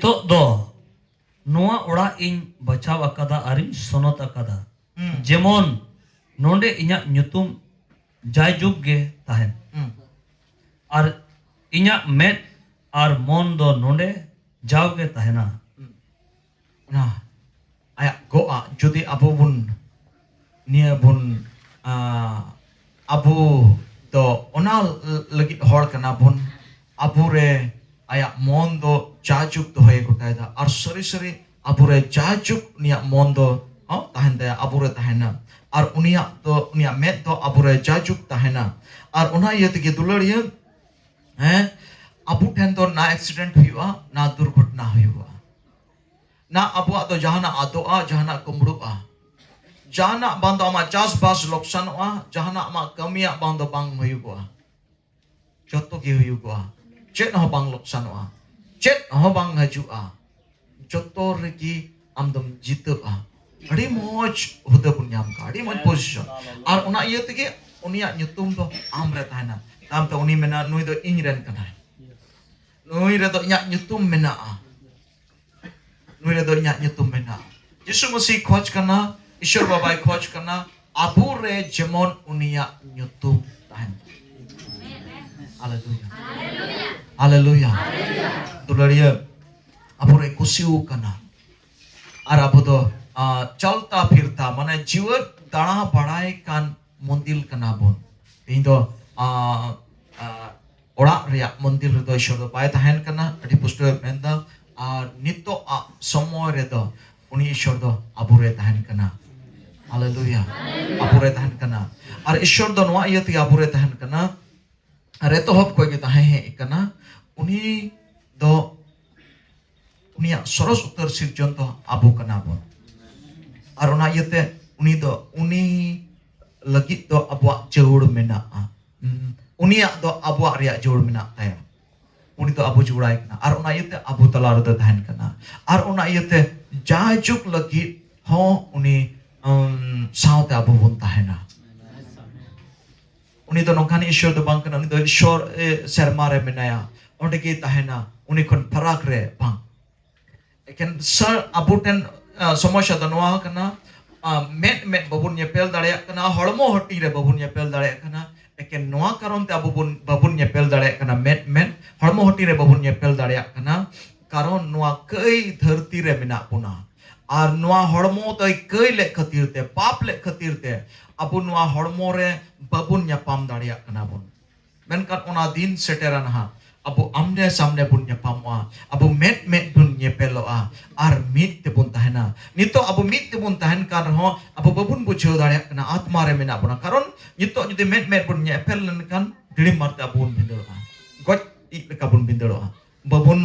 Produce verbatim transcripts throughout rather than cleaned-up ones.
ᱱᱤᱛᱚᱜ ᱫᱚ ᱱᱚᱣᱟ ᱚᱲᱟᱜ ᱤᱧ ᱵᱟᱪᱷᱟᱣ ᱟᱠᱟᱫᱟ ᱟᱨᱤᱧ ᱥᱚᱱᱚᱛ ᱟᱠᱟᱫᱟ, ᱦᱩᱸ᱾ ᱡᱮᱢᱚᱱ ᱱᱚᱰᱮ ᱤᱧᱟᱜ ᱧᱩᱛᱩᱢ ᱡᱟᱭᱡᱩᱜᱽ ᱜᱮ ᱛᱟᱦᱮᱱ᱾ ᱦᱩᱸ᱾ ᱟᱨ ᱤᱧᱟᱜ ᱢᱮᱫ ᱟᱨ ᱢᱚᱱ ᱫᱚ ᱱᱚᱰᱮ ᱡᱟᱣᱜᱮ ᱛᱟᱦᱮᱱᱟ᱾ ᱦᱩᱸ᱾ ᱚᱱᱟ ᱟᱭᱟᱜ ᱜᱚᱜᱼᱟ, ᱡᱩᱫᱤ ᱟᱵᱚ ᱵᱚᱱ, ᱱᱤᱭᱟᱹ ᱵᱚᱱ, ᱟ, ᱟᱵᱚ ᱫᱚ ᱚᱱᱟ ᱞᱟᱹᱜᱤᱫ ᱦᱚᱲ ᱠᱟᱱᱟ ᱵᱚᱱ, ᱟᱵᱚᱨᱮ ᱟᱭᱟᱜ ᱢᱚᱱ ᱫᱚ ᱡᱟᱭᱡᱩᱜᱽ ᱫᱚᱦᱚᱭ ᱜᱚᱴᱟᱭᱮᱫᱟ᱾ ᱟᱨ ᱥᱟᱹᱨᱤ ᱥᱟᱹᱨᱤ ᱟᱵᱚᱨᱮ ᱡᱟᱭᱡᱩᱜᱽ ᱩᱱᱤᱭᱟᱜ ᱢᱚᱱ ᱫᱚ, ᱦᱚᱸ, ᱛᱟᱦᱮᱱ ᱛᱟᱭᱟ, ᱟᱵᱚᱨᱮ ᱛᱟᱦᱮᱱᱟ᱾ ᱟᱨ ᱩᱱᱤᱭᱟᱜ ᱫᱚ, ᱩᱱᱤᱭᱟᱜ ᱢᱮᱫ ᱫᱚ ᱟᱵᱚᱨᱮ ᱡᱟᱭᱡᱩᱜᱽ ᱛᱟᱦᱮᱱᱟ᱾ ᱟᱨ ᱚᱱᱟ ᱤᱭᱟᱹ ᱛᱮᱜᱮ ᱫᱩᱞᱟᱹᱲᱤᱭᱟᱹ, ᱦᱮᱸ, ᱟᱵᱚ ᱴᱷᱮᱱ ᱫᱚ ᱱᱟ accident ᱦᱩᱭᱩᱜᱼᱟ, ᱱᱟ ᱫᱩᱨᱜᱷᱚᱴᱚᱱᱟ ᱦᱩᱭᱩᱜᱼᱟ, ᱱᱟ ᱟᱵᱚᱣᱟᱜ ᱫᱚ ᱡᱟᱦᱟᱱᱟᱜ ᱟᱫᱚᱜᱼᱟ, ᱡᱟᱦᱟᱱᱟᱜ ᱠᱩᱢᱵᱽᱲᱩᱜᱼᱟ, ᱡᱟᱦᱟᱱᱟᱜ ᱵᱟᱝ ᱫᱚ ᱟᱢᱟᱜ ᱪᱟᱥᱵᱟᱥ ᱞᱚᱠᱥᱟᱱᱚᱜᱼᱟ, ᱡᱟᱦᱟᱱᱟᱜ ᱟᱢᱟᱜ ᱠᱟᱹᱢᱤᱭᱟᱜ ᱵᱟᱝ ᱫᱚ ᱵᱟᱝ ᱦᱩᱭᱩᱜᱚᱜᱼᱟ, ᱡᱚᱛᱚ ᱜᱮ ᱦᱩᱭᱩᱜᱚᱜᱼᱟ᱾ ᱪᱮᱫ ᱦᱚᱸ ᱵᱟᱝ ᱞᱚᱠᱥᱟᱱᱚᱜᱼᱟ, ᱪᱮᱫ ᱦᱚᱸ ᱵᱟᱝ ᱦᱤᱡᱩᱜᱼᱟ, ᱡᱚᱛᱚ ᱨᱮᱜᱮ ᱟᱢ ᱫᱚᱢ ᱡᱤᱛᱟᱹᱜᱼᱟ᱾ ᱟᱹᱰᱤ ᱢᱚᱡᱽ ᱦᱩᱫᱟᱹ ᱵᱚᱱ ᱧᱟᱢ ᱠᱟᱜᱼᱟ, ᱟᱹᱰᱤ ᱢᱚᱡᱽ position᱾ ᱟᱨ ᱚᱱᱟ ᱤᱭᱟᱹ ᱛᱮᱜᱮ ᱩᱱᱤᱭᱟᱜ ᱧᱩᱛᱩᱢ ᱫᱚ ᱟᱢ ᱨᱮ ᱛᱟᱦᱮᱱᱟ᱾ ᱛᱟᱭᱚᱢ ᱛᱮ ᱩᱱᱤ ᱢᱮᱱᱟ, "ᱱᱩᱭ ᱫᱚ ᱤᱧ ᱨᱮᱱ ᱠᱟᱱᱟᱭ, ᱱᱩᱭ ᱨᱮᱫᱚ ᱤᱧᱟᱜ ᱧᱩᱛᱩᱢ ᱢᱮᱱᱟᱜᱼᱟ, ᱱᱩᱭ ᱨᱮᱫᱚ ᱤᱧᱟᱜ ᱧᱩᱛᱩᱢ ᱢᱮᱱᱟᱜᱼᱟ᱾" ᱡᱤᱥᱩ ᱢᱟᱹᱥᱤᱦ ᱠᱷᱚᱡᱽ ᱠᱟᱱᱟ, ᱤᱥᱚᱨ ᱵᱟᱵᱟᱭ ᱠᱷᱚᱡᱽ ᱠᱟᱱᱟ, ᱟᱵᱚ ᱨᱮ ᱡᱮᱢᱚᱱ ᱩᱱᱤᱭᱟᱜ ᱧᱩᱛᱩᱢ ᱛᱟᱦᱮᱱ᱾ ᱦᱟᱞᱮᱞᱩᱭᱟ᱾ ᱦᱟᱞᱮᱞᱩᱭᱟ᱾ ᱫᱩᱞᱟᱹᱲᱤᱭᱟᱹ, ᱟᱵᱚ ᱨᱮ ᱠᱩᱥᱤᱣ ᱠᱟᱱᱟ᱾ ᱟᱨ ᱟᱵᱚ ᱫᱚ, ᱟ, ᱪᱟᱞᱛᱟ ᱯᱷᱤᱨᱛᱟ, ᱢᱟᱱᱮ ᱡᱤᱣᱮᱫ ᱫᱟᱬᱟ ᱵᱟᱲᱟᱭ ᱠᱟᱱ ᱢᱚᱱᱫᱤᱞ ᱠᱟᱱᱟ ᱵᱚᱱ᱾ ᱛᱮᱦᱮᱧ ᱫᱚ, ᱟ, ᱟ, ᱚᱲᱟᱜ ᱨᱮᱭᱟᱜ ᱢᱚᱱᱫᱤᱨ ᱨᱮᱫᱚ ᱤᱥᱚᱨ ᱫᱚ ᱵᱟᱭ ᱛᱟᱦᱮᱱ ᱠᱟᱱᱟ, ᱟᱹᱰᱤ ᱯᱩᱥᱴᱟᱹᱣ ᱮ ᱢᱮᱱᱫᱟ᱾ ᱟᱨ ᱱᱤᱛᱚᱜ ᱟᱜ ᱥᱚᱢᱚᱭ ᱨᱮᱫᱚ ᱩᱱᱤ ᱤᱥᱚᱨ ᱫᱚ ᱟᱵᱚ ᱨᱮ ᱛᱟᱦᱮᱱ ᱠᱟᱱᱟ᱾ ᱦᱟᱞᱮᱞᱩᱭᱟ᱾ ᱟᱵᱚ ᱨᱮ ᱛᱟᱦᱮᱱ ᱠᱟᱱᱟ᱾ ᱟᱨ ᱤᱥᱚᱨ ᱫᱚ ᱱᱚᱣᱟ ᱤᱭᱟᱹ ᱛᱮᱜᱮ ᱟᱵᱚ ᱨᱮ ᱛᱟᱦᱮᱱ ᱠᱟᱱᱟ, ᱟᱨ ᱮᱛᱚᱦᱚᱵ ᱠᱷᱚᱱ ᱜᱮ ᱛᱟᱦᱮᱸ ᱦᱮᱡ ᱠᱟᱱᱟ᱾ ᱩᱱᱤ ᱫᱚ, ᱩᱱᱤᱭᱟᱜ ᱥᱚᱨᱚᱥ ᱩᱛᱟᱹᱨ ᱥᱤᱨᱡᱚᱱ ᱫᱚ ᱟᱵᱚ ᱠᱟᱱᱟ ᱵᱚᱱ᱾ ᱟᱨ ᱚᱱᱟ ᱤᱭᱟᱹᱛᱮ ᱩᱱᱤ ᱫᱚ, ᱩᱱᱤ ᱞᱟᱹᱜᱤᱫ ᱫᱚ ᱟᱵᱚᱣᱟᱜ ᱡᱟᱹᱨᱩᱲ ᱢᱮᱱᱟᱜᱼᱟ᱾ ᱦᱩᱸ, ᱩᱱᱤᱭᱟᱜ ᱫᱚ ᱟᱵᱚᱣᱟᱜ ᱨᱮᱭᱟᱜ ᱡᱟᱹᱨᱩᱲ ᱢᱮᱱᱟᱜ ᱛᱟᱭᱟ᱾ ᱩᱱᱤ ᱫᱚ ᱟᱵᱚ ᱡᱚᱲᱟᱭ ᱠᱟᱱᱟ, ᱟᱨ ᱚᱱᱟ ᱤᱭᱟᱹᱛᱮ ᱟᱵᱚ ᱛᱟᱞᱟ ᱨᱮᱫᱚ ᱛᱟᱦᱮᱱ ᱠᱟᱱᱟ, ᱟᱨ ᱚᱱᱟ ᱤᱭᱟᱹᱛᱮ ᱡᱟᱭᱡᱩᱜᱽ ᱞᱟᱹᱜᱤᱫ ᱦᱚᱸ ᱩᱱᱤ, ᱩᱢ, ᱥᱟᱶᱛᱮ ᱟᱵᱚ ᱵᱚᱱ ᱛᱟᱦᱮᱱᱟ᱾ ᱩᱱᱤ ᱫᱚ ᱱᱚᱝᱠᱟᱱ ᱤᱥᱚᱨ ᱫᱚ ᱵᱟᱝ ᱠᱟᱱᱟ, ᱩᱱᱤ ᱫᱚ ᱤᱥᱚᱨ, ᱮ, ᱥᱮᱨᱢᱟ ᱨᱮ ᱢᱮᱱᱟᱭᱟ, ᱚᱸᱰᱮ ᱜᱮᱭ ᱛᱟᱦᱮᱱᱟ, ᱩᱱᱤ ᱠᱷᱚᱱ ᱯᱷᱟᱨᱟᱠ ᱨᱮ ᱵᱟᱝ᱾ ᱮᱠᱮᱱ ᱥᱟᱨ ᱟᱵᱚ ᱴᱷᱮᱱ ᱥᱚᱢᱚᱥᱥᱟ ᱫᱚ ᱱᱚᱣᱟ ᱠᱟᱱᱟ, ᱢᱮᱫ ᱢᱮᱫ ᱵᱟᱵᱚᱱ ᱧᱮᱯᱮᱞ ᱫᱟᱲᱮᱭᱟᱜ ᱠᱟᱱᱟ, ᱦᱚᱲᱢᱚ ᱦᱟᱹᱴᱤᱧ ᱨᱮ ᱵᱟᱵᱚᱱ ᱧᱮᱯᱮᱞ ᱫᱟᱲᱮᱭᱟᱜ ᱠᱟᱱᱟ᱾ ᱮᱠᱮᱱ ᱱᱚᱣᱟ ᱠᱟᱨᱚᱱ ᱛᱮ ᱟᱵᱚ ᱵᱚᱱ ᱵᱟᱵᱚᱱ ᱧᱮᱯᱮᱞ ᱫᱟᱲᱮᱭᱟᱜ ᱠᱟᱱᱟ, ᱢᱮᱫ ᱢᱮᱫ ᱦᱚᱲᱢᱚ ᱦᱟᱹᱴᱤᱧ ᱨᱮ ᱵᱟᱵᱚᱱ ᱧᱮᱯᱮᱞ ᱫᱟᱲᱮᱭᱟᱜ ᱠᱟᱱᱟ᱾ ᱠᱟᱨᱚᱱ ᱱᱚᱣᱟ ᱠᱟᱹᱭ ᱫᱷᱟᱹᱨᱛᱤ ᱨᱮ ᱢᱮᱱᱟᱜ ᱵᱚᱱᱟ, ᱟᱨ ᱱᱚᱣᱟ ᱦᱚᱲᱢᱚ ᱫᱚᱭ ᱠᱟᱹᱭ ᱞᱮᱫ ᱠᱷᱟᱹᱛᱤᱨ ᱛᱮ, ᱯᱟᱯ ᱞᱮᱫ ᱠᱷᱟᱹᱛᱤᱨ ᱛᱮ ᱟᱵᱚ ᱱᱚᱣᱟ ᱦᱚᱲᱢᱚ ᱨᱮ ᱵᱟᱵᱚᱱ ᱧᱟᱯᱟᱢ ᱫᱟᱲᱮᱭᱟᱜ ᱠᱟᱱᱟ ᱵᱚᱱ᱾ ᱢᱮᱱᱠᱷᱟᱱ ᱚᱱᱟ ᱫᱤᱱ ᱥᱮᱴᱮᱨᱟ ᱱᱟᱦᱟᱜ, ᱟᱵᱚ ᱟᱢᱱᱮ ᱥᱟᱢᱱᱮ ᱵᱚᱱ ᱧᱟᱯᱟᱢᱚᱜᱼᱟ, ᱟᱵᱚ ᱢᱮᱫ ᱢᱮᱫ ᱵᱚᱱ ᱧᱮᱯᱮᱞᱚᱜᱼᱟ, ᱟᱨ ᱢᱤᱫ ᱛᱮᱵᱚᱱ ᱛᱟᱦᱮᱱᱟ᱾ ᱱᱤᱛᱚᱜ ᱟᱵᱚ ᱢᱤᱫ ᱛᱮᱵᱚᱱ ᱛᱟᱦᱮᱱ ᱠᱟᱱ ᱨᱮᱦᱚᱸ ᱟᱵᱚ ᱵᱟᱵᱚᱱ ᱵᱩᱡᱷᱟᱹᱣ ᱫᱟᱲᱮᱭᱟᱜ ᱠᱟᱱᱟ ᱟᱛᱢᱟ ᱨᱮ ᱢᱮᱱᱟᱜ ᱵᱚᱱᱟ᱾ ᱠᱟᱨᱚᱱ ᱱᱤᱛᱚᱜ ᱡᱩᱫᱤ ᱢᱮᱫ ᱢᱮᱫ ᱵᱚᱱ ᱧᱮᱯᱮᱞ ᱞᱮᱱᱠᱷᱟᱱ ᱫᱤᱲᱤᱢ ᱢᱟᱨᱛᱮ ᱟᱵᱚ ᱵᱚᱱ ᱵᱷᱤᱸᱫᱟᱹᱲᱚᱜᱼᱟ, ᱜᱚᱡ ᱤᱡ ᱞᱮᱠᱟ ᱵᱚᱱ ᱵᱷᱤᱸᱫᱟᱹᱲᱚᱜᱼᱟ᱾ ᱵᱟᱵᱚᱱ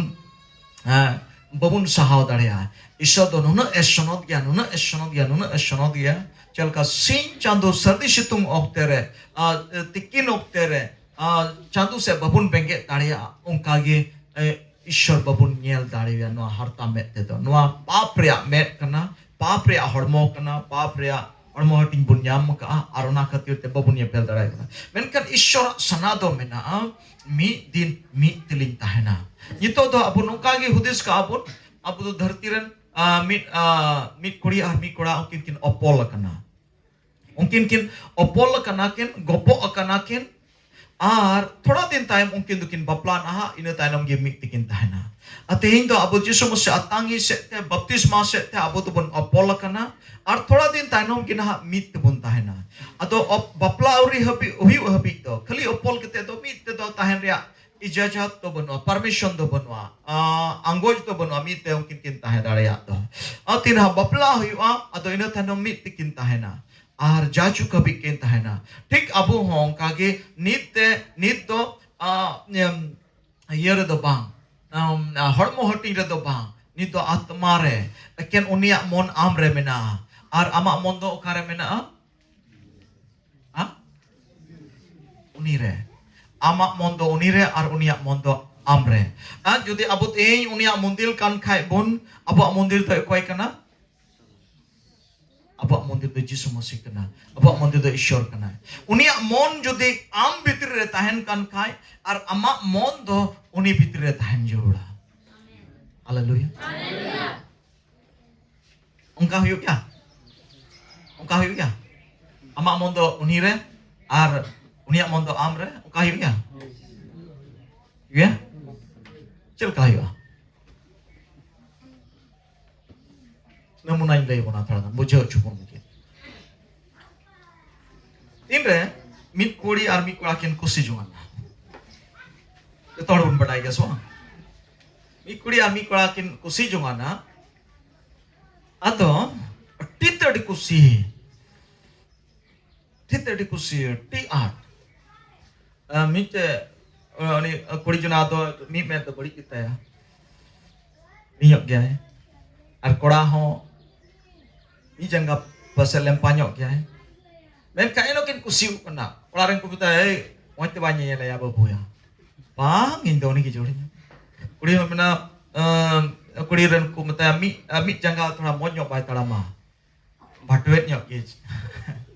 ᱦᱮᱸ, ᱵᱟᱵᱚᱱ ᱥᱟᱦᱟᱣ ᱫᱟᱲᱮᱭᱟᱜᱼᱟ᱾ ᱤᱥᱚᱨ ᱫᱚ ᱱᱩᱱᱟᱹᱜ ᱮ ᱥᱚᱱᱚᱛ ᱜᱮᱭᱟ, ᱱᱩᱱᱟᱹᱜ ᱮ ᱥᱚᱱᱚᱛ ᱜᱮᱭᱟ, ᱱᱩᱱᱟᱹᱜ ᱮ ᱥᱚᱱᱚᱛ ᱜᱮᱭᱟ᱾ ᱪᱮᱫ ᱞᱮᱠᱟ ᱥᱤᱧ ᱪᱟᱸᱫᱚ ᱥᱟᱹᱨᱫᱤ ᱥᱤᱛᱩᱝ ᱚᱠᱛᱮ ᱨᱮ, ᱟᱨ ᱛᱤᱠᱤᱱ ᱚᱠᱛᱮ ᱨᱮ, ᱟᱨ ᱪᱟᱸᱫᱚ ᱥᱮᱫ ᱵᱟᱵᱚᱱ ᱵᱮᱸᱜᱮᱫ ᱫᱟᱲᱮᱭᱟᱜᱼᱟ, ᱚᱱᱠᱟ ᱜᱮ, ᱮ, ᱤᱥᱚᱨ ᱵᱟᱵᱚᱱ ᱧᱮᱞ ᱫᱟᱲᱮᱭᱟᱭᱟ ᱱᱚᱣᱟ ᱦᱟᱨᱛᱟ ᱢᱮᱫ ᱛᱮᱫᱚ᱾ ᱱᱚᱣᱟ ᱯᱟᱯ ᱨᱮᱭᱟᱜ ᱢᱮᱫ ᱠᱟᱱᱟ, ᱯᱟᱯ ᱨᱮᱭᱟᱜ ᱦᱚᱲᱢᱚ ᱠᱟᱱᱟ, ᱯᱟᱯ ᱨᱮᱭᱟᱜ ᱦᱚᱲᱢᱚ ᱦᱟᱹᱴᱤᱧ ᱵᱚᱱ ᱧᱟᱢ ᱠᱟᱜᱼᱟ, ᱟᱨ ᱚᱱᱟ ᱠᱷᱟᱹᱛᱤᱨ ᱛᱮ ᱵᱟᱵᱚᱱ ᱧᱮᱯᱮᱞ ᱫᱟᱲᱮᱭᱟᱜ ᱠᱟᱱᱟ᱾ ᱢᱮᱱᱠᱷᱟᱱ ᱤᱥᱚᱨᱟᱜ ᱥᱟᱱᱟ ᱫᱚ ᱢᱮᱱᱟᱜᱼᱟ, ᱢᱤᱫ ᱫᱤᱱ ᱢᱤᱫ ᱛᱮᱞᱤᱧ ᱛᱟᱦᱮᱱᱟ᱾ ᱱᱤᱛᱚᱜ ᱫᱚ ᱟᱵᱚ ᱱᱚᱝᱠᱟ ᱜᱮ ᱦᱩᱫᱤᱥ ᱠᱟᱜᱼᱟ ᱵᱚᱱ, ᱟᱵᱚ ᱫᱚ ᱫᱷᱟᱹᱨᱛᱤ ᱨᱮᱱ, ᱟ, ᱢᱤᱫ, ᱟ, ᱢᱤᱫ ᱠᱩᱲᱤ ᱟᱨ ᱢᱤᱫ ᱠᱚᱲᱟ ᱩᱱᱠᱤᱱ ᱠᱤᱱ ᱚᱯᱚᱞ ᱟᱠᱟᱱᱟ᱾ ᱩᱱᱠᱤᱱ ᱠᱤᱱ ᱚᱯᱚᱞ ᱟᱠᱟᱱᱟ ᱠᱤᱱ, ᱜᱚᱯᱚᱜ ᱟᱠᱟᱱᱟ ᱠᱤᱱ, ᱟᱨ ᱛᱷᱚᱲᱟ ᱫᱤᱱ ᱛᱟᱭᱚᱢ ᱩᱱᱠᱤᱱ ᱫᱚᱠᱤᱱ ᱵᱟᱯᱞᱟ ᱱᱟᱦᱟᱜ, ᱤᱱᱟᱹ ᱛᱟᱭᱱᱚᱢ ᱜᱮ ᱢᱤᱫ ᱛᱮᱠᱤᱱ ᱛᱟᱦᱮᱱᱟ᱾ ᱟᱨ ᱛᱮᱦᱮᱧ ᱫᱚ ᱟᱵᱚ ᱡᱤᱥᱩ ᱢᱟᱥᱤ ᱟᱛᱟᱝ ᱥᱮᱫ ᱛᱮ, ᱵᱟᱯᱛᱤᱥᱢᱟ ᱥᱮᱫ ᱛᱮ ᱟᱵᱚ ᱫᱚᱵᱚᱱ ᱚᱯᱚᱞ ᱟᱠᱟᱱᱟ, ᱟᱨ ᱛᱷᱚᱲᱟ ᱫᱤᱱ ᱛᱟᱭᱱᱚᱢ ᱜᱮ ᱱᱟᱦᱟᱜ ᱢᱤᱫ ᱛᱮᱵᱚᱱ ᱛᱟᱦᱮᱱᱟ᱾ ᱟᱫᱚ ᱚᱯ-, ᱵᱟᱯᱞᱟ ᱟᱹᱣᱨᱤ ᱦᱟᱹᱵᱤᱡ, ᱦᱩᱭᱩᱜ ᱦᱟᱹᱵᱤᱡ ᱫᱚ ᱠᱷᱟᱹᱞᱤ ᱚᱯᱚᱞ ᱠᱟᱛᱮ ᱫᱚ ᱢᱤᱫ ᱛᱮᱫᱚ ᱛᱟᱦᱮᱱ ᱨᱮᱭᱟᱜ ᱤᱡᱟᱡᱟᱛ ᱫᱚ ᱵᱟᱹᱱᱩᱜᱼᱟ, ᱯᱟᱨᱢᱤᱥᱚᱱ ᱫᱚ ᱵᱟᱹᱱᱩᱜᱼᱟ, ᱟ, ᱟᱸᱜᱚᱪ ᱫᱚ ᱵᱟᱹᱱᱩᱜᱼᱟ ᱢᱤᱫ ᱛᱮ ᱩᱱᱠᱤᱱ ᱠᱤᱱ ᱛᱟᱦᱮᱸ ᱫᱟᱲᱮᱭᱟᱜ ᱫᱚ᱾ ᱟᱨ ᱛᱤᱱ ᱦᱟᱸᱜ ᱵᱟᱯᱞᱟ ᱦᱩᱭᱩᱜᱼᱟ, ᱟᱫᱚ ᱤᱱᱟᱹ ᱛᱟᱭᱱᱚᱢ ᱢᱤᱫ ᱛᱮᱠᱤᱱ ᱛᱟᱦᱮᱱᱟ᱾ ᱟᱨ ᱡᱟᱡᱩᱜᱽ ᱦᱟᱹᱵᱤᱡ ᱠᱤᱱ ᱛᱟᱦᱮᱱᱟ᱾ ᱴᱷᱤᱠ ᱟᱵᱚ ᱦᱚᱸ ᱚᱱᱠᱟ ᱜᱮ ᱱᱤᱛ ᱛᱮ, ᱱᱤᱛ ᱫᱚ, ᱟ, ᱮᱢ, ᱤᱭᱟᱹ ᱨᱮᱫᱚ ᱵᱟᱝ, ᱟᱢ, ᱟ, ᱦᱚᱲᱢᱚ ᱦᱟᱹᱴᱤᱧ ᱨᱮᱫᱚ ᱵᱟᱝ, ᱱᱤᱛ ᱫᱚ ᱟᱛᱢᱟ ᱨᱮ᱾ ᱮᱠᱮᱱ ᱩᱱᱤᱭᱟᱜ ᱢᱚᱱ ᱟᱢ ᱨᱮ ᱢᱮᱱᱟᱜᱼᱟ᱾ ᱟᱨ ᱟᱢᱟᱜ ᱢᱚᱱ ᱫᱚ ᱚᱠᱟᱨᱮ ᱢᱮᱱᱟᱜᱼᱟ? ᱦᱟ? ᱩᱱᱤ ᱨᱮ᱾ ᱟᱢᱟᱜ ᱢᱚᱱ ᱫᱚ ᱩᱱᱤ ᱨᱮ ᱟᱨ ᱩᱱᱤᱭᱟᱜ ᱢᱚᱱ ᱫᱚ ᱟᱢ ᱨᱮ᱾ ᱟᱨ ᱡᱩᱫᱤ ᱟᱵᱚ ᱛᱮᱦᱮᱧ ᱩᱱᱤᱭᱟᱜ ᱢᱚᱱᱫᱤᱨ ᱠᱟᱱ ᱠᱷᱟᱡ ᱵᱚᱱ, ᱟᱵᱚᱣᱟᱜ ᱢᱚᱱᱫᱤᱨ ᱫᱚ ᱚᱠᱚᱭ ᱠᱟᱱᱟ? ᱟᱵᱚᱣᱟᱜ ᱢᱚᱱᱫᱤᱨ ᱫᱚ ᱡᱤᱥᱩ ᱢᱟᱹᱥᱤ ᱠᱟᱱᱟ᱾ ᱟᱵᱚᱣᱟᱜ ᱢᱚᱱᱫᱤᱨ ᱫᱚ ᱤᱥᱚᱨ ᱠᱟᱱᱟᱭ᱾ ᱩᱱᱤᱭᱟᱜ ᱢᱚᱱ ᱡᱩᱫᱤ ᱟᱢ ᱵᱷᱤᱛᱨᱤ ᱨᱮ ᱛᱟᱦᱮᱱ ᱠᱟᱱ ᱠᱷᱟᱡ, ᱟᱨ ᱟᱢᱟᱜ ᱢᱚᱱ ᱫᱚ ᱩᱱᱤ ᱵᱷᱤᱛᱨᱤ ᱨᱮ ᱛᱟᱦᱮᱱ ᱡᱟᱹᱨᱩᱲᱟ᱾ ᱦᱟᱞᱮᱞᱩᱭᱟ᱾ ᱚᱱᱠᱟ ᱦᱩᱭᱩᱜ ᱜᱮᱭᱟ? ᱚᱱᱠᱟ ᱦᱩᱭᱩᱜ ᱜᱮᱭᱟ? ᱟᱢᱟᱜ ᱢᱚᱱ ᱫᱚ ᱩᱱᱤ ᱨᱮ ᱟᱨ ᱩᱱᱤᱭᱟᱜ ᱢᱚᱱ ᱫᱚ ᱟᱢ ᱨᱮ, ᱚᱱᱠᱟ ᱦᱩᱭᱩᱜ ᱜᱮᱭᱟ? ᱦᱩᱭᱩᱜ ᱜᱮᱭᱟ? ᱪᱮᱫ ᱞᱮᱠᱟ ᱦᱩᱭᱩᱜᱼᱟ? ᱱᱚᱢᱩᱱᱟᱧ ᱞᱟᱹᱭ ᱵᱚᱱᱟ, ᱛᱷᱚᱲᱟ ᱜᱟᱱ ᱵᱩᱡᱷᱟᱹᱣ ᱦᱚᱪᱚ ᱵᱚᱱ ᱞᱟᱹᱜᱤᱫ᱾ ᱛᱤᱱᱨᱮ ᱢᱤᱫ ᱠᱩᱲᱤ ᱟᱨ ᱢᱤᱫ ᱠᱚᱲᱟ ᱠᱤᱱ ᱠᱩᱥᱤ ᱡᱚᱝᱟᱱᱟ, ᱡᱚᱛᱚ ᱦᱚᱲ ᱵᱚᱱ ᱵᱟᱰᱟᱭ ᱜᱮᱭᱟ ᱥᱮ ᱵᱟᱝ? ᱢᱤᱫ ᱠᱩᱲᱤ ᱟᱨ ᱢᱤᱫ ᱠᱚᱲᱟ ᱠᱤᱱ ᱠᱩᱥᱤ ᱡᱚᱝᱟᱱᱟ, ᱟᱫᱚ ᱟᱹᱰᱤ ᱛᱮ ᱟᱹᱰᱤ ᱠᱩᱥᱤ, ᱟᱹᱰᱤ ᱛᱮ ᱟᱹᱰᱤ ᱠᱩᱥᱤ, ᱟᱹᱰᱤ ᱟᱸᱴ᱾ ᱟᱸ, ᱢᱤᱫᱴᱮᱡ, ᱟᱸ, ᱩᱱᱤ ᱠᱩᱲᱤ ᱡᱚᱱᱟ ᱫᱚ ᱢᱤᱫ ᱢᱮᱫ ᱫᱚ ᱵᱟᱹᱲᱤᱡ ᱜᱮᱛᱟᱭᱟ, ᱵᱤᱧᱚᱜ ᱜᱮᱭᱟᱭ, ᱟᱨ ᱠᱚᱲᱟ ᱦᱚᱸ ᱢᱤᱫ ᱡᱟᱸᱜᱟ ᱯᱟᱥᱮ ᱞᱮᱢᱯᱟ ᱧᱚᱜ ᱜᱮᱭᱟᱭ᱾ ᱢᱮᱱᱠᱷᱟᱱ ᱮᱱᱦᱚᱸ ᱠᱤᱱ ᱠᱩᱥᱤᱭᱟᱜ ᱠᱟᱱᱟ᱾ ᱚᱲᱟᱜ ᱨᱮᱱ ᱠᱚ ᱢᱮᱛᱟᱭᱟ, "ᱮᱭ, ᱢᱚᱡᱽ ᱛᱮ ᱵᱟᱭ ᱧᱮᱧᱮᱞᱮᱭᱟ ᱵᱟᱹᱵᱩᱭᱟ, ᱵᱟᱝ, ᱤᱧ ᱫᱚ ᱩᱱᱤ ᱜᱮ ᱡᱳᱲᱤᱧᱟ᱾" ᱠᱩᱲᱤ ᱦᱚᱸ ᱢᱮᱱᱟ, ᱟᱸ, ᱠᱩᱲᱤ ᱨᱮᱱ ᱠᱚ ᱢᱮᱛᱟᱭᱟ, "ᱢᱤᱫ, ᱢᱤᱫ ᱡᱟᱸᱜᱟ ᱛᱷᱚᱲᱟ ᱢᱚᱡᱽ ᱧᱚᱜ ᱵᱟᱭ ᱛᱟᱲᱟᱢᱟ, ᱵᱷᱟᱴᱣᱮᱫ ᱧᱚᱜ ᱜᱮ,